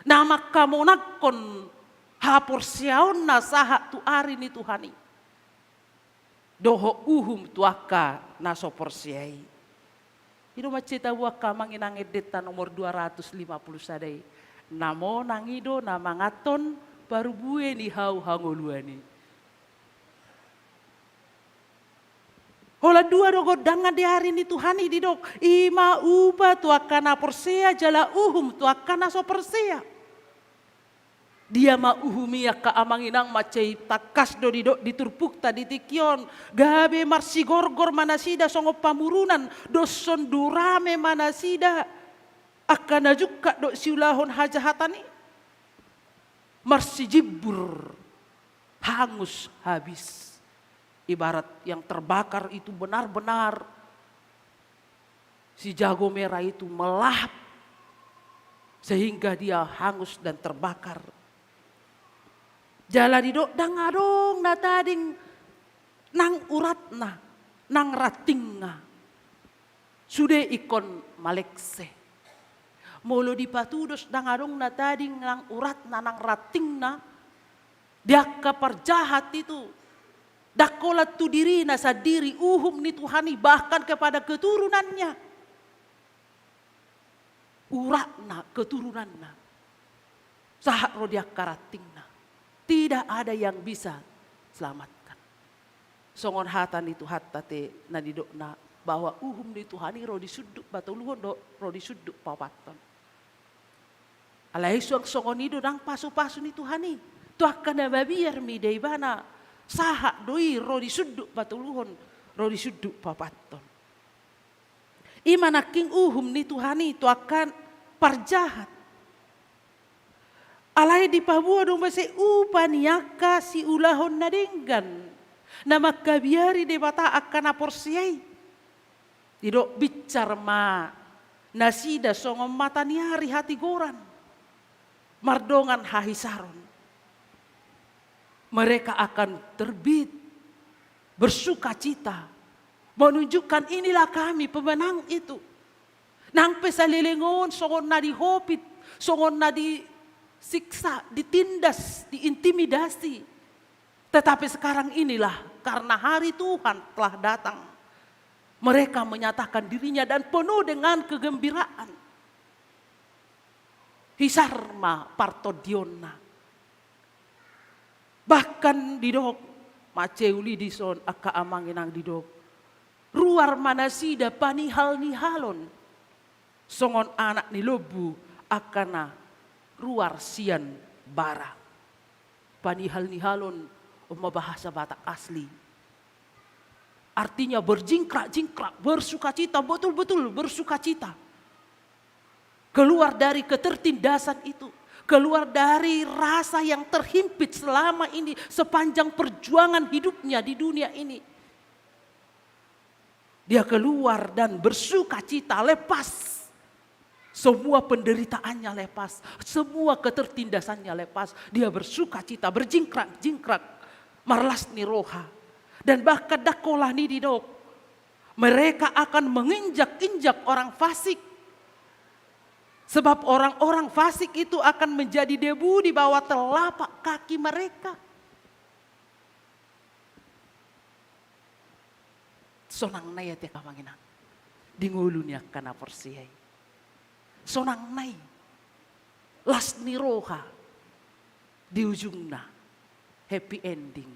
na mangkamonangkon haporseaonna sahat tu ari ni Tuhan i, dohot uhum tu angka na so porsea i. I do mansai tabo angka amang inang endenta nomor dua ratus lima puluh sada i. Na monang i do na manganhon parbue ni hau hangoluan i. Holan dua do gondangan di ari ni Tuhan i didok, i ma upa tu angka na porsea jala uhum tu angka na so porsea. Dia ma uhum i angka amang inang? Mansai tangkas do didok di turpukta di tingki on, gabe marsigorgor ma nasida songon pamurunan, doshon durame ma nasida angka na jungkat dohot siulahon hajahatan i. Marsijimbur, hangus habis. Ibarat yang terbakar itu benar-benar si jago merah itu melahap sehingga dia hangus dan terbakar. Jala didok ndang adong na tading nang uratna, nang rantingna. Sude ingkon malengse. Molo dipatudos ndang adong na tading nang uratna nang rantingna, di angka parjahat itu, ndang holan tu dirina sandiri, uhum ni Tuhan i bahkan kepada keturunannya. Uratna, keturunanna, sahat ro di angka rantingna. Tidak ada yang bisa selamatkan. Songon hata ni Tuhanta te na nidokna bahwa uhum ni Tuhan i ro di sundut patoluhon dohot ro di sundut paopathon. Alai suang songon i do nang pasupasu ni Tuhan i tu angka na mabiar mida ibana, sahat do i ro di sundut patoluhon, ro di sundut paopathon. I ma nangkin uhum ni Tuhan i tu angka parjahat. Alai dipaboa do muse upa ni angka siulahon na denggan, na mangkabiari Debata angka na porsea i. Didok, binsar ma nasida songon mata ni ari hatigoran, mardongan hahisaron. Mereka akan terbit, bersukacita, menunjukkan, "Inilah kami pemenang itu." Nang pe saleleng on songon na dihopit, songon na disiksa, ditindas, diintimidasi. Tetapi sekarang inilah, karena hari Tuhan telah datang, mereka menyatakan dirinya dan penuh dengan kegembiraan. Hisar ma partondionna. Bahkan didok, mansai uli dison angka amang inang didok, ruar ma nasida panihal-nihalon songon anak ni lombu angka na ruar sian bara. Panihal-nihalon, on ma bahasa Batak asli. Artinya berjingkrak-jingkrak, bersukacita, betul-betul bersukacita. Keluar dari ketertindasan itu, keluar dari rasa yang terhimpit selama ini, sepanjang perjuangan hidupnya di dunia ini. Dia keluar dan bersukacita, lepas. Semua penderitaannya lepas, semua ketertindasannya lepas. Dia bersukacita, berjingkrak-jingkrak, marlas ni roha. Dan bahkan ndang holan i didok, mereka akan menginjak-injak orang fasik. Sebab orang-orang fasik itu akan menjadi debu di bawah telapak kaki mereka. Sonang nai ate amang inang di ngolu ni angka na porsea i. Sonang nai, las ni roha di ujungna, happy ending.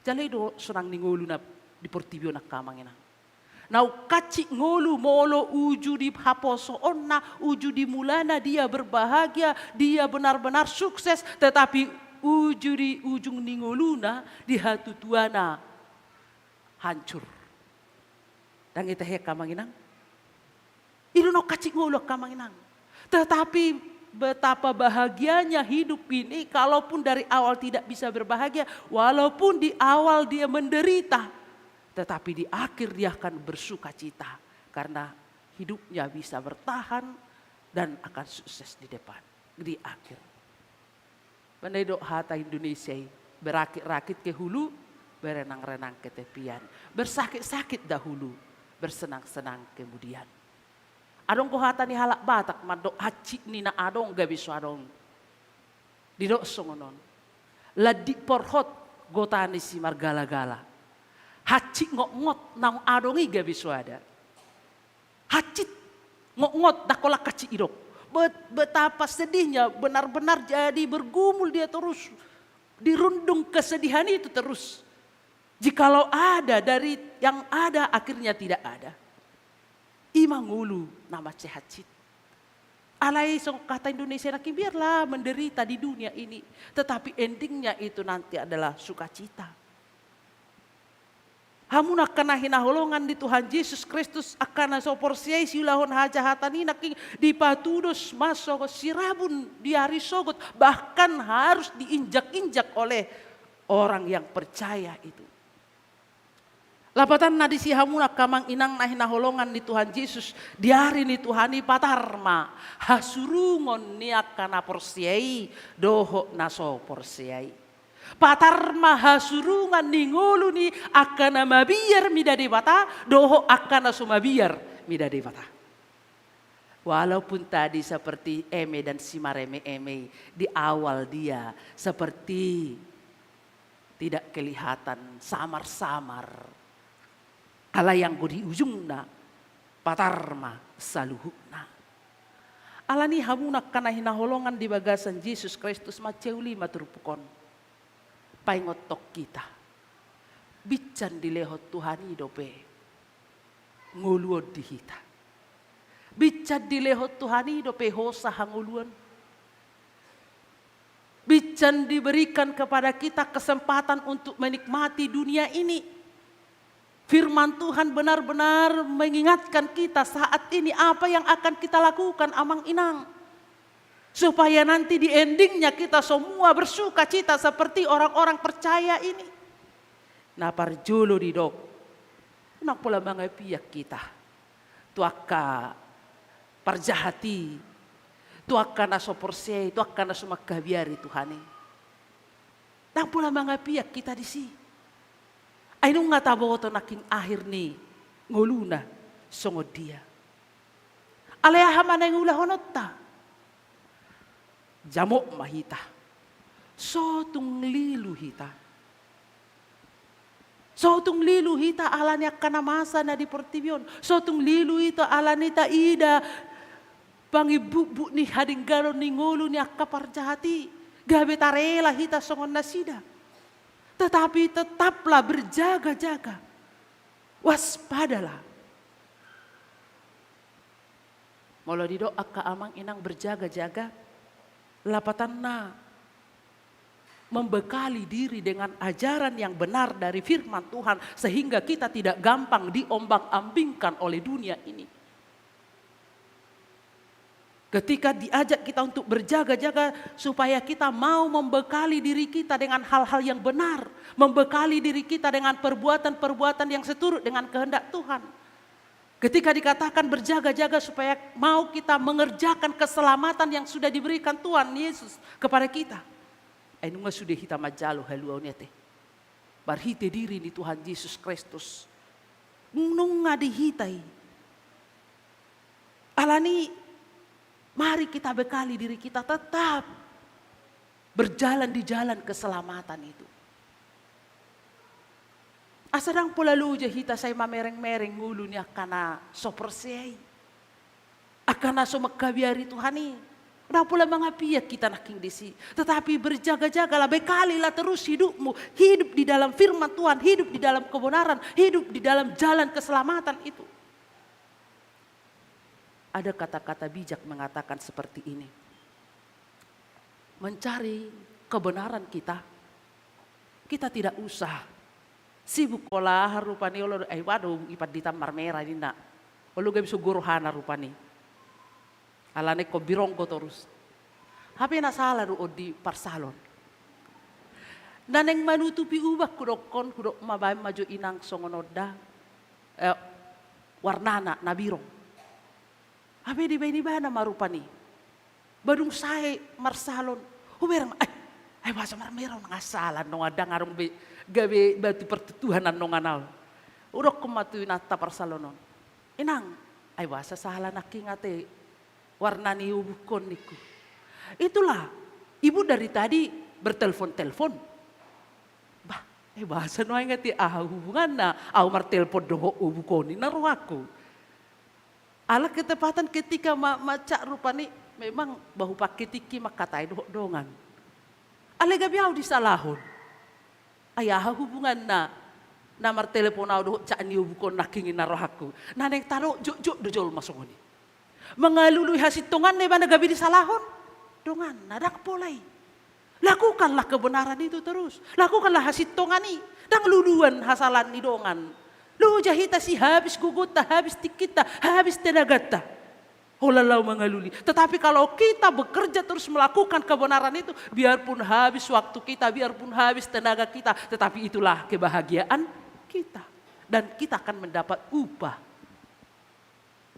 Jala i do sonang ni ngoluna di portibi on angka amang inang. Naung hansit ngolu molo uju di haposoonna, uju di mulana dia berbahagia, dia benar-benar sukses, tetapi uju di ujung ni ngoluna, di hatutuana hancur. Ndang i tahe angka amang inang? I do naung hansit ngolu angka amang inang. Tetapi betapa bahagianya hidup ini, kalaupun dari awal tidak bisa berbahagia, walaupun di awal dia menderita, tetapi di akhir dia akan bersukacita karena hidupnya bisa bertahan dan akan sukses di depan, di akhir. Manaidok hata Indonesia i, berakit-rakit ke hulu, berenang-renang ke tepian. Bersakit-sakit dahulu, bersenang-senang kemudian. Adong do hata ni halak Batak mandok hansit ni na adong gabe so adong. Didok songon on. Landi porhot gota ni simargala-gala. Hansit ngotngot naung adong i gabe so ada. Hansit ngotngot, ndang holan hansit didok. Bet-, betapa sedihnya, benar-benar jadi bergumul dia terus. Dirundung kesedihan itu terus. Jikalau ada dari yang ada, akhirnya tidak ada. I ma ngolu na mansai hansit. Alai songon hata Indonesia nangkin, biarlah menderita di dunia ini, tetapi endingnya itu nanti adalah sukacita. Hamu angka na hinaholongan ni Tuhan Jesus Kristus, angka na so porsea i, siulahon hajahatan i nangkin dipatudos ma songon sirabun di ari sogot, bahkan harus diinjak-injak oleh orang yang percaya itu. Lapatanna disi, hamu angka amang inang na hinaholongan ni Tuhan Jesus, di ari ni Tuhan i patar ma hasurungon ni angka na porsea i dohot na so porsea i. Patar ma hasurungan ni ngolu ni angka na mabiar mida Debata dohot angka na so mabiar mida Debata. Walaupun tadi seperti eme dan si mareme-eme, di awal dia seperti tidak kelihatan, samar-samar. Alai anggo di ujungna, patar ma saluhutna. Alani i, hamu angka na hinaholongan di bagasan Jesus Kristus, mansai uli ma turpuk on. Paingothon hita. Binsan dilehon Tuhan i dope ngolu on di hita. Binsan dilehon Tuhan i dope hosa hangoluan. Binsan diberikan kepada kita kesempatan untuk menikmati dunia ini. Firman Tuhan benar-benar mengingatkan kita saat ini apa yang akan kita lakukan, amang inang. Supaya nanti di endingnya kita semua bersukacita seperti orang-orang percaya ini. Na parjolo didok, ndang pola mangapian hita tu angka parjahat i, tu angka na so porsea i, tu angka na so mangkabiari Tuhan i. Ndang pola mangapian hita disi. Ai nunga taboto nangkin akhir ni ngoluna songon dia. Alai aha ma naeng ulahononta? Jamot ma hita. So tung lilu hita. So tung lilu hita ala ni angka na masa na di portibi on. So tung lilu hita ala ni taida pangimbubu ni hadengganon ni ngolu ni angka parjahat i. Gabe tarela hita songon nasida. Tetapi tetaplah berjaga-jaga. Waspadalah. Molo didok angka amang inang berjaga-jaga, lapatanna membekali diri dengan ajaran yang benar dari firman Tuhan, sehingga kita tidak gampang diombang-ambingkan oleh dunia ini. Ketika diajak kita untuk berjaga-jaga, supaya kita mau membekali diri kita dengan hal-hal yang benar, membekali diri kita dengan perbuatan-perbuatan yang seturut dengan kehendak Tuhan. Ketika dikatakan berjaga-jaga supaya mau kita mengerjakan keselamatan yang sudah diberikan Tuhan Yesus kepada kita. Ai nunga sude hita manjalo haluaon i ate. Marhite diri ni Tuhan Jesus Kristus. Nunga di hita i. Alani, mari kita bekali diri kita tetap berjalan di jalan keselamatan itu. Asa ndang pola loja hita sai mamereng-mereng ngolu ni angka na so porsea i. Angka na so mangkabiari Tuhan i. Ndang pola mangapian hita nangkin disi. Tetapi berjaga-jagalah, bekalilah terus hidupmu. Hidup di dalam firman Tuhan, hidup di dalam kebenaran, hidup di dalam jalan keselamatan itu. Ada kata-kata bijak mengatakan seperti ini. Mencari kebenaran kita, kita tidak usah sibuk pola aha rupani olo, ai, waduh, i pandita marmera ninna. Olo gabe so guru hana rupani. Alana ingkon bironggo torus. Hape na sala do on di parsalon. Na naeng manutupi uban hudokkon, hudok ma baen ma jo inang songon on da. Eh, warnana na birong. Hape dibaen ibana ma rupani. Ba dung sae marsalon. Hubereng ma, eh, ai boasa marmera on, nga sala annon, ndang adong be gabe batu partutuhan annon au. Hudokkon ma tu inanta parsalon on. Inang, Ai boasa sala nangkin ate warna ni obukon ningku. Itulah, ibu dari tadi bertelepon-telepon. Bah, eh, boasa nuaeng ate aha hubunganna, au martelepon dohot obukon i na rohangku. Ala ketepatan ketika ma-, macak rupani, memang bahu pakai tingki mangkatai dohot dongan. Alai gabe au disalahon. Ai aha hubunganna na martelepon au dohot cak ni obukon nangkin i na rohangku. Na naeng tadok jotjot do jolma songon i. Mangalului hasintonganna ibana gabe disalahon donganna, ndang pola i. Lakukanlah kebenaran itu terus. Lakukanlah hasintongan i. Ndang luluan hasalahan ni dongan. Loja hita si habis gogonta, habis tingkinta, habis tenaganta. Holan laho mangalului. Tetapi kalau kita bekerja terus melakukan kebenaran itu, biarpun habis waktu kita, biarpun habis tenaga kita, tetapi itulah kebahagiaan kita. Dan kita akan mendapat upah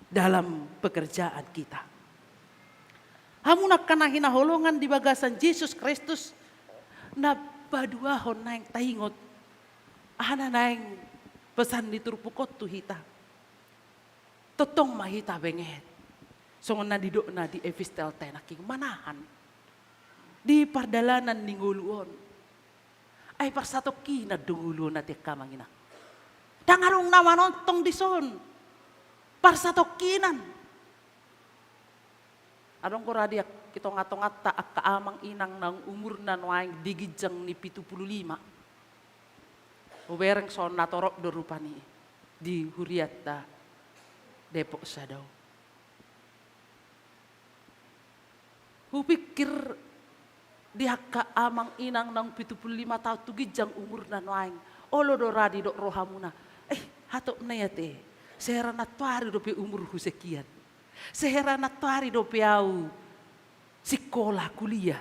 dalam pekerjaan kita. Hamu angka na hinaholongan di bagasan Jesus Kristus, na paduahon naeng taingot, aha na naeng pesan ni turpuk on tu hita. Tongtong ma hita benget. Songon na nidokna di epistelta i nangkin, manahan di pardalanan ni ngolu on. Ai parsatongkinan do ngolu on ate angka amang inang. Ndang adong na manongtong dison. Parsatongkinan. Adong do ra di tonga-tonganta angka amang inang naung umurna nuaeng di ginjang ni pitu pulu lima. Hubereng songon na torop do rupani di hurianta Depok Sadao. Hupikir di angka amang inang naung pitu pulu lima taon tu ginjang umurna nuaeng, olo do ra didok rohamuna, eh, hatop na i ate, sehera nantoari dope umurhu sekian. Sehera nantoari dope au sikola, kuliah.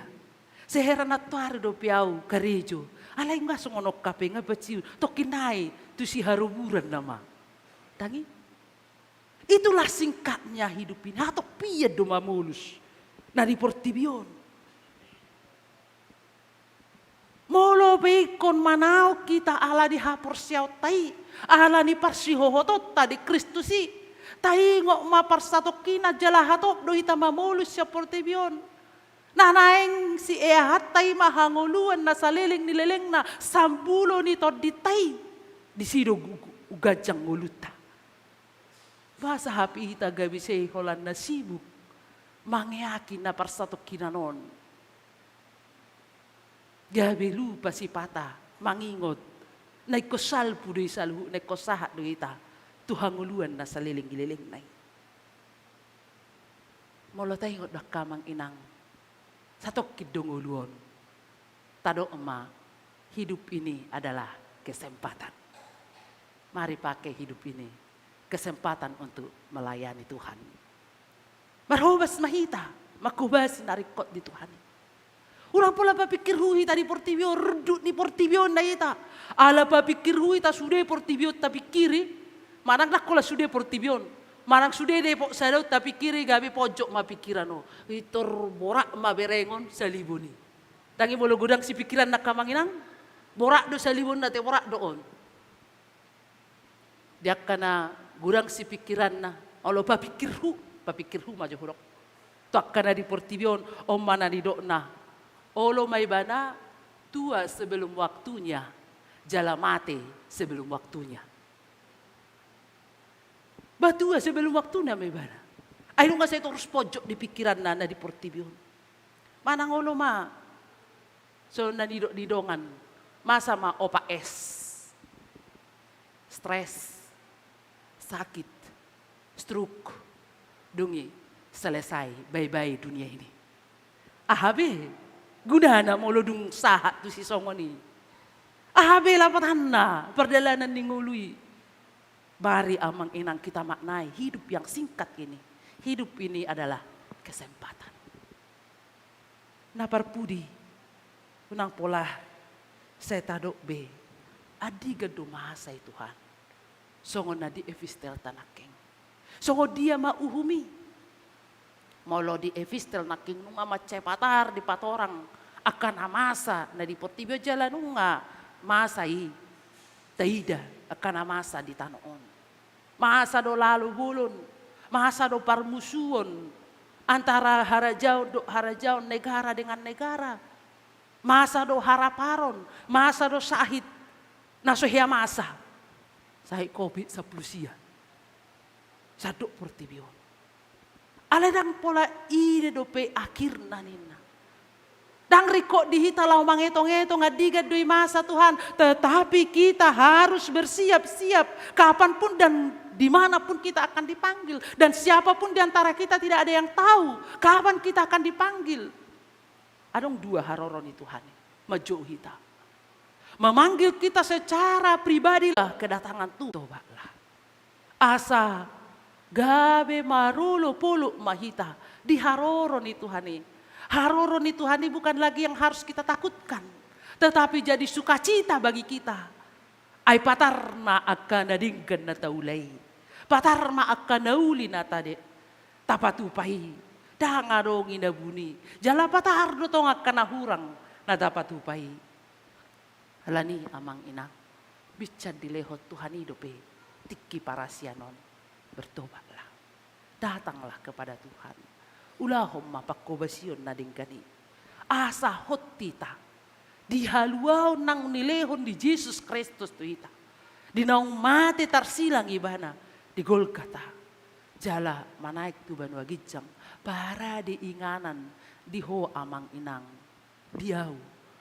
Sehera nantoari dope au karejo. Alai nga songon on hape nga paciu. Tongkin nai tu siharoburan nama. Tangi. Itulah singkatnya hidup ini. Hatop pian do mamolus na di portibi on. Molo pe ingkon manaon hita ala ni haporseaonta i, ala ni parsihohotonta di Kristus i, taingot ma parsatongkinan jala hatop do hita mamolus sian portibi on. Na naeng sieahanta i ma hangoluan na saleleng ni lelengna, sambulo ni tondinta i, disi do gu-, gu-, ganjang ngolunta. Boasa hape hita gabe sai holan na sibuk mangeaki na parsatongkinan on. Gabe lupa sipata mangingot na ingkon salpu do i saluhutna, ingkon sahat do hita tu hangoluan na saleleng ni lelengna i. Molo taingot do angka amang inang, satongkin do ngolu on. Tadok ma, hidup ini adalah kesempatan. Mari pakai hidup ini kesempatan untuk melayani Tuhan. Marhobas ma hita manghobasi na ringkot di Tuhan i. Unang pola papingkirhu hita di portibi on, rundut ni portibi on da hita. Ala papingkirhu hita sude portibi on tapingkiri, manang ndang holan sude portibi on, manang sude Depok Sadao tapingkiri, gabe ponjot ma pingkiran on. Pintor borat ma berengon salibon i. Tangi, molo godang sipingkiran angka amang inang, borat do salibonna ate, borat do on. Di angka na godang sipingkiranna, olo papingkirhu, papingkirhu ma jo hudok. Tu angka na di portibi on, on ma na nidokna. Olo ma ibana tua sebelum waktunya, jala mate sebelum waktunya. Ba tua sebelum waktunya ma ibana. Ai nunga sai torus ponjot di pingkiranna na di portibi on. Manang olo ma, so na nidok di dongan, masa ma opat S. Stres, sakit, stroke, dung i selesai, bye-bye dunia ini. Aha be gunana molo dung sahat tu sisongon i? Aha be lapatanna pardalanan ni ngolu i? Mari amang inang kita maknai hidup yang singkat ini. Hidup ini adalah kesempatan. Na parpudi, unang pola sai tadok be, andigan do masa i Tuhan. Songon na di epistelta nangkin. Songon dia ma uhum i? Molo di epistel nangkin nunga mansai patar dipatorang angka na masa na di portibi on jala nunga masa i taida angka na masa di tano on. Masa do lalo bolon, Masa do parmusuon antara harajaon dohot harajaon, negara dengan negara. Masa do haraparon, masa do sahit na so hea masa. Sahit covid sampulu sia. Sandok portibi on. Alai ndang pola i do dope akhirna ninna. Ndang ringkot di hita laho mangetong-etong andigan do i masa Tuhan, tetapi kita harus bersiap-siap kapanpun dan dimanapun kita akan dipanggil. Dan siapapun di antara kita tidak ada yang tahu kapan kita akan dipanggil. Adong dua haroro ni Tuhan i manjou hita. Memanggil kita secara pribadi lah kedatangan Tuhan, tobatlah. Asa gabe marolopolop ma hita di haroro ni Tuhan i. Haroro ni Tuhan i bukan lagi yang harus kita takutkan, tetapi jadi sukacita bagi kita. Ai patar ma angka na denggan na taula i. Patar ma angka na uli na tade, tapatupa i. Ndang adong i na buni. Jala patar do tong angka na hurang na tapatupa i. Alani amang inang, binsan dilehon Tuhan i dope tingki parasian on. Bertobatlah. Datanglah kepada Tuhan. Ulahon ma pangkobasion na denggan i. Asa hot hita di haluaon naung nilehon ni Jesus Kristus tu hita. Di naung mate tarsilang ibana di Golgata. Jala manaek tu banua ginjang, parade inganan di ho amang inang, di ahu,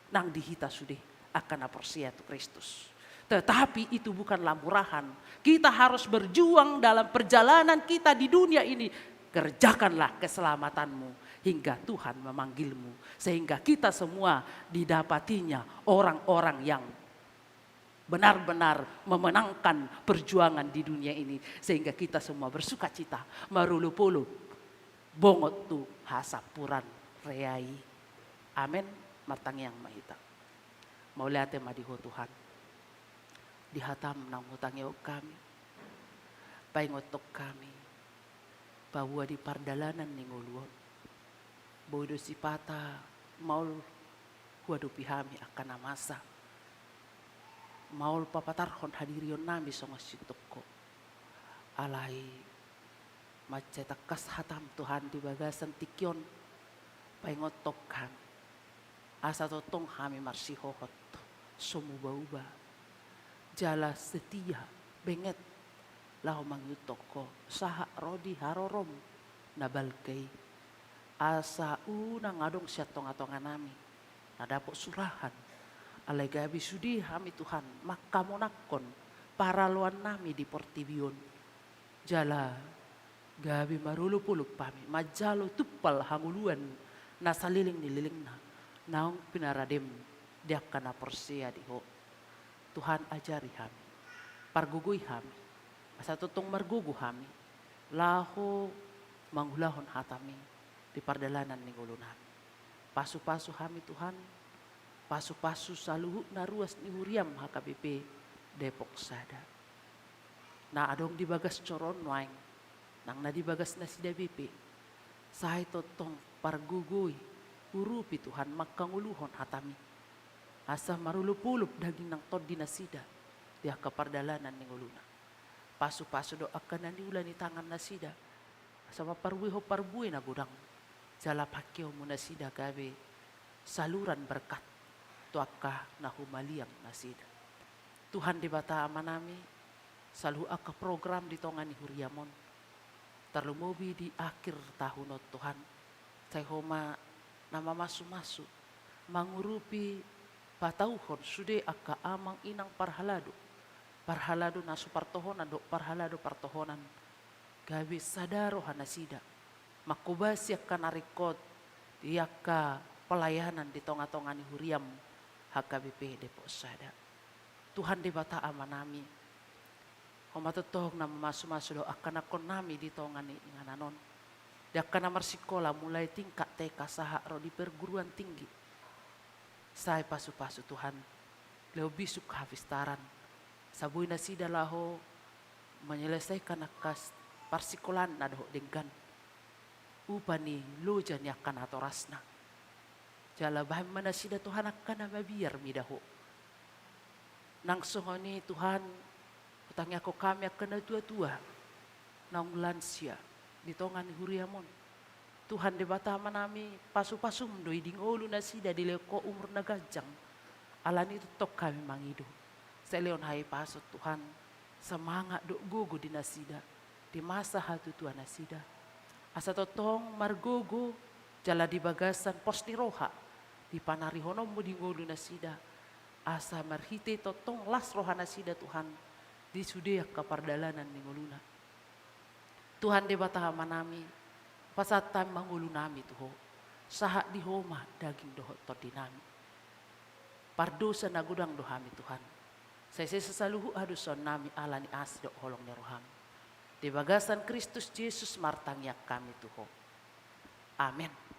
nang di hita sude angka na porsea tu Kristus. Tetapi itu bukanlah murahan. Kita harus berjuang dalam perjalanan kita di dunia ini. Kerjakanlah keselamatanmu hingga Tuhan memanggilmu. Sehingga kita semua didapatinya orang-orang yang benar-benar memenangkan perjuangan di dunia ini. Sehingga kita semua bersukacita, marolopolop, bongot tu hasampuran rea i. Amen. Martangiang ma hita. Mauliate ma di ho Tuhan, di hatam naung hutangihon hami, paingothon hami, paboa di pardalanan ni ngolu on, boi do sipata maol huadopi hami angka na masa, maol papatarhon hadirionnami songon sintongko. Alai mansai tangkas hatam Tuhan di bagasan tingki on, paingothon hami, asa tongtong hami marsihohot, so muba-uba, jala setia, benget, laho mangihuthon ho sahat ro di harorom na balga i. Asa unang adong sian tonga-tonganami na dapot surahan. Alai gabe sude hami Tuhan mangkamonangkon paraloannami di portibi on. Jala gabe marolopolop hami manjalo tumpal hangoluan na saleleng ni lelengna naung pinaradem di angka na porsea di ho. Tuhan, ajari hami, pargogoi hami, asa tongtong margogo hami laho mangulahon hatami di pardalanan ni ngolunami. Pasu-pasu hami Tuhan, pasu-pasu saluhutna ruas ni huriam H K B P Depok Sada. Na adong di bagas joro on nuaeng, nang na di bagas nasida be pe, sai tongtong pargogoi, urupi Tuhan mangkangoluhon hatami. Asa marolopolop daging nang tondi nasida di angka pardalanan ni ngoluna. Pasu-pasu do angka na niula ni tangan nasida, asa mamparbuehon parbue na godang, jala pangkeonmu nasida gabe saluran berkat tu angka na humaliang nasida. Tuhan Debata Amanami, saluhut angka program di tonga ni huriam on, tarlumobi di akhir tahun on Tuhan, sai Ho ma na mamasu-masu, mangurupi, patauhon sude angka amang inang parhalado, parhalado na so partohonan dohot parhalado partohonan, gabe sada roha nasida, mangkobasi angka na ringkot di angka pelayanan di tonga-tonga ni huriam H K B P Depok Sada. Tuhan Debata Amanami, Ho ma tongtong na mamasu-masu dohot angka nangkonnami di tonga ni inganan on, di angka na marsikola mulai tingkat T K sahat ro di perguruan tinggi. Sai pasu-pasu Tuhan, lehon bisuk hapistaran, asa boi nasida laho menyelesaikan angka s-, parsikolaan na dohot denggan, upa ni loja ni angka natorasna. Jala bahen ma nasida Tuhan angka na mabiar mida Ho. Nang songon i Tuhan, hutangiangkon hami angka na tua-tua, naung lansia, di tonga ni huriam on. Tuhan Debata Amanami, pasu-pasum do i di ngolu nasida, dilehon Ho umur na ganjang. Alani i tongtong hami mangido, sai lehon hahipason Tuhan, semangat dohot gogo di nasida, di masa hatutuanasida. Asa tongtong margogo jala di bagasan pos ni roha, dipanarihononmu di ngolu nasida. Asa marhite tongtong las rohanasida Tuhan, di sude angka pardalanan ni ngoluna. Tuhan Debata Amanami, pasahat hami ma ngolunami tu Ho, sahat di Ho ma daging dohot tondinami. Pardosa na godang do hami Tuhan, sai sesa saluhut hadosaonnami alani asi dohot holong ni roham. Di bagasan Kristus Jesus martangiang hami tu Ho. Amen.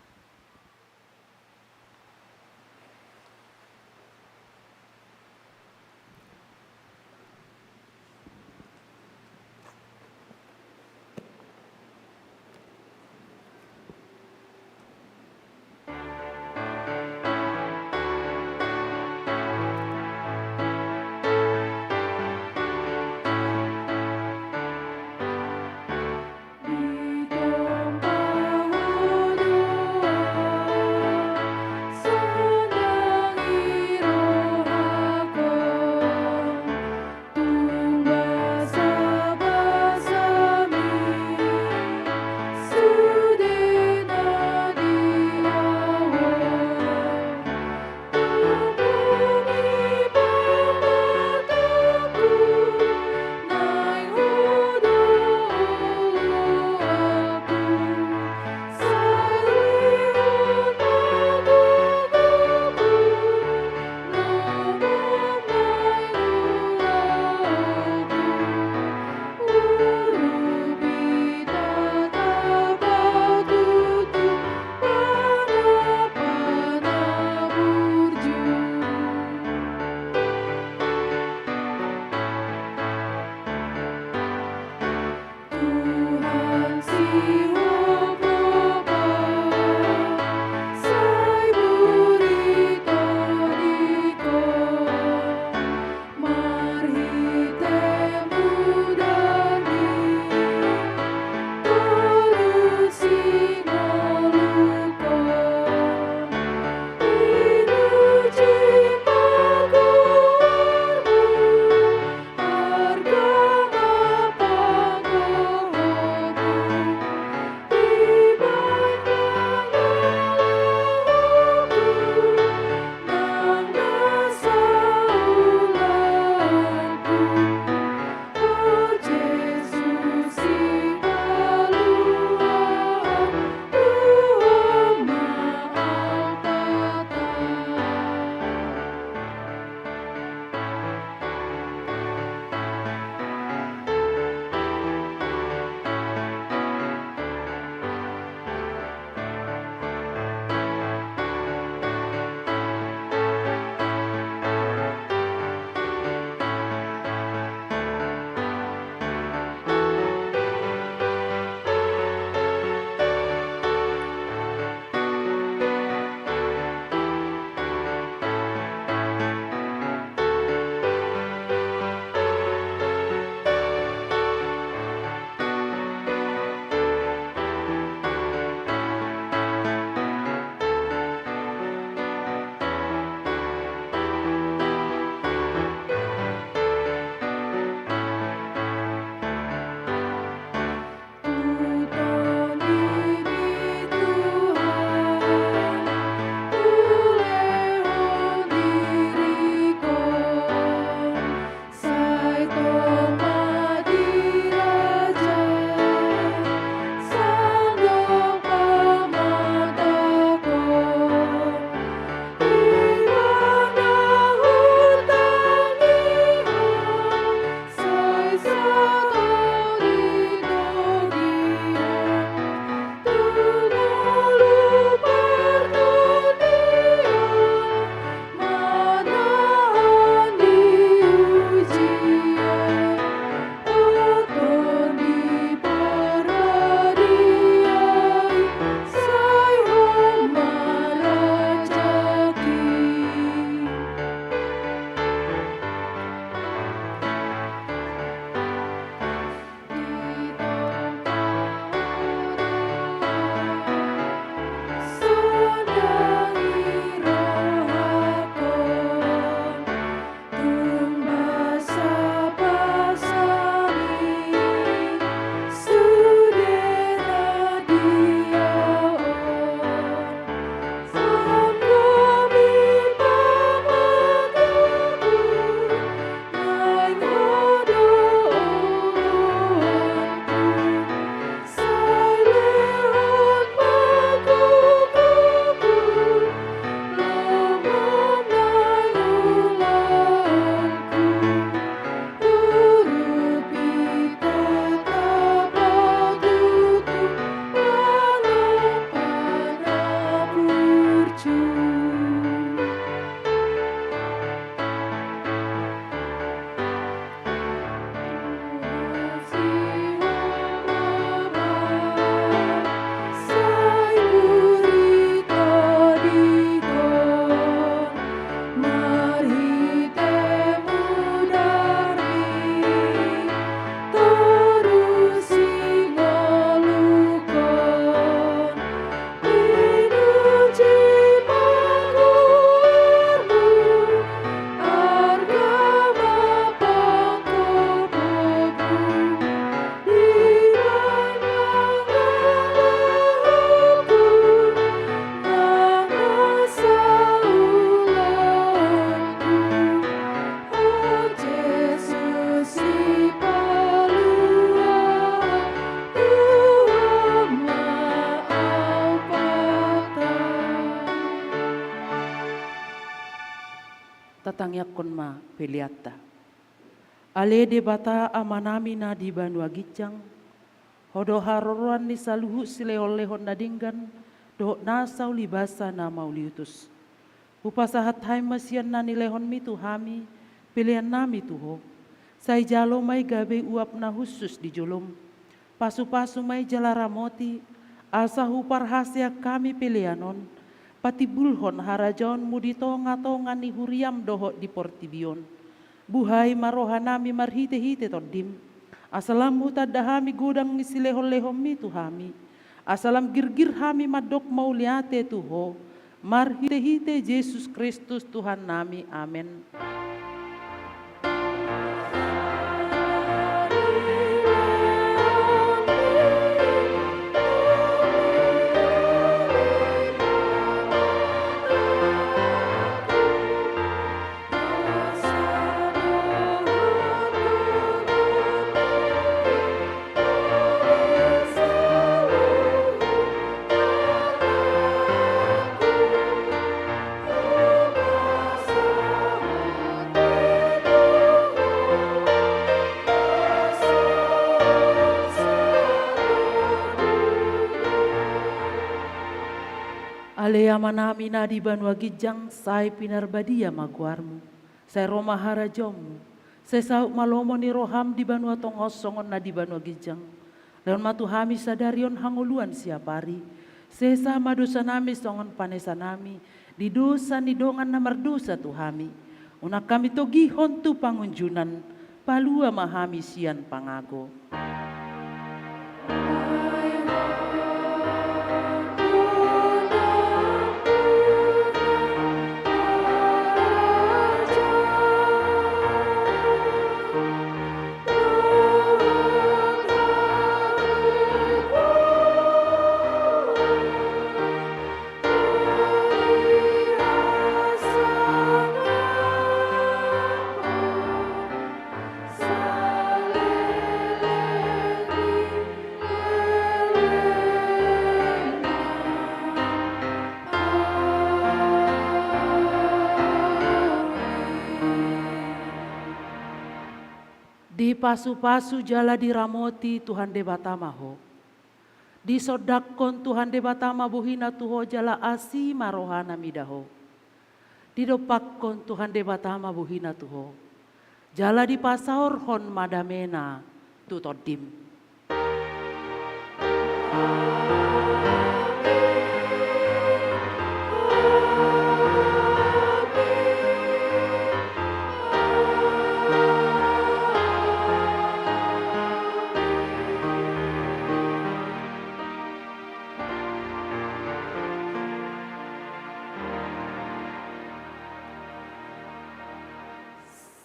Tatangiangkon ma peleanta. Ale Debata Amanami na di banua ginjang, Ho do haroroan ni saluhut silehonlehon na denggan dohot nasa ulibasa na mauliutus. Hupasahat hami ma sian na nilehonmi tu hami peleannami tu Ho. Sai jalo ma i gabe uap na hushus di jolom. Pasupasu ma i jala ramoti, asa huparhaseang hami pelean on patimbulhon harajaonmu di tongatonga ni huriam dohot di portibi on. Buhai ma rohanami marhitehite Tondim, asa lam hutanda hami godang ni silehonlehonmi tu hami, asa lam girgir hami mandok mauliate tu Ho, marhitehite Jesus Kristus Tuhannami. Amen. Ale Amanami na di banua ginjang, sai pinarbadia ma goarmu. Sai ro ma harajaonmu. Sai saut ma lomo ni roham di banua tonga on songon na di banua ginjang. Lehon ma tu hami sadari on hangoluan siapari. Sesa ma dosanami songon panesanami di dosa ni dongan na mardosa tu hami. Unang hami togihon tu pangunjunan, palua ma hami sian pangago. Dipasupasu jala diramoti Tuhan Debata ma ho. Disondangkon Tuhan Debata ma bohina tu ho jala asi ma rohana mida ho. Didompakkon Tuhan Debata ma bohina tu ho. Jala dipasaorhon ma damena tu tondim.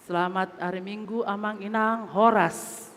Selamat hari Minggu, Amang Inang, horas.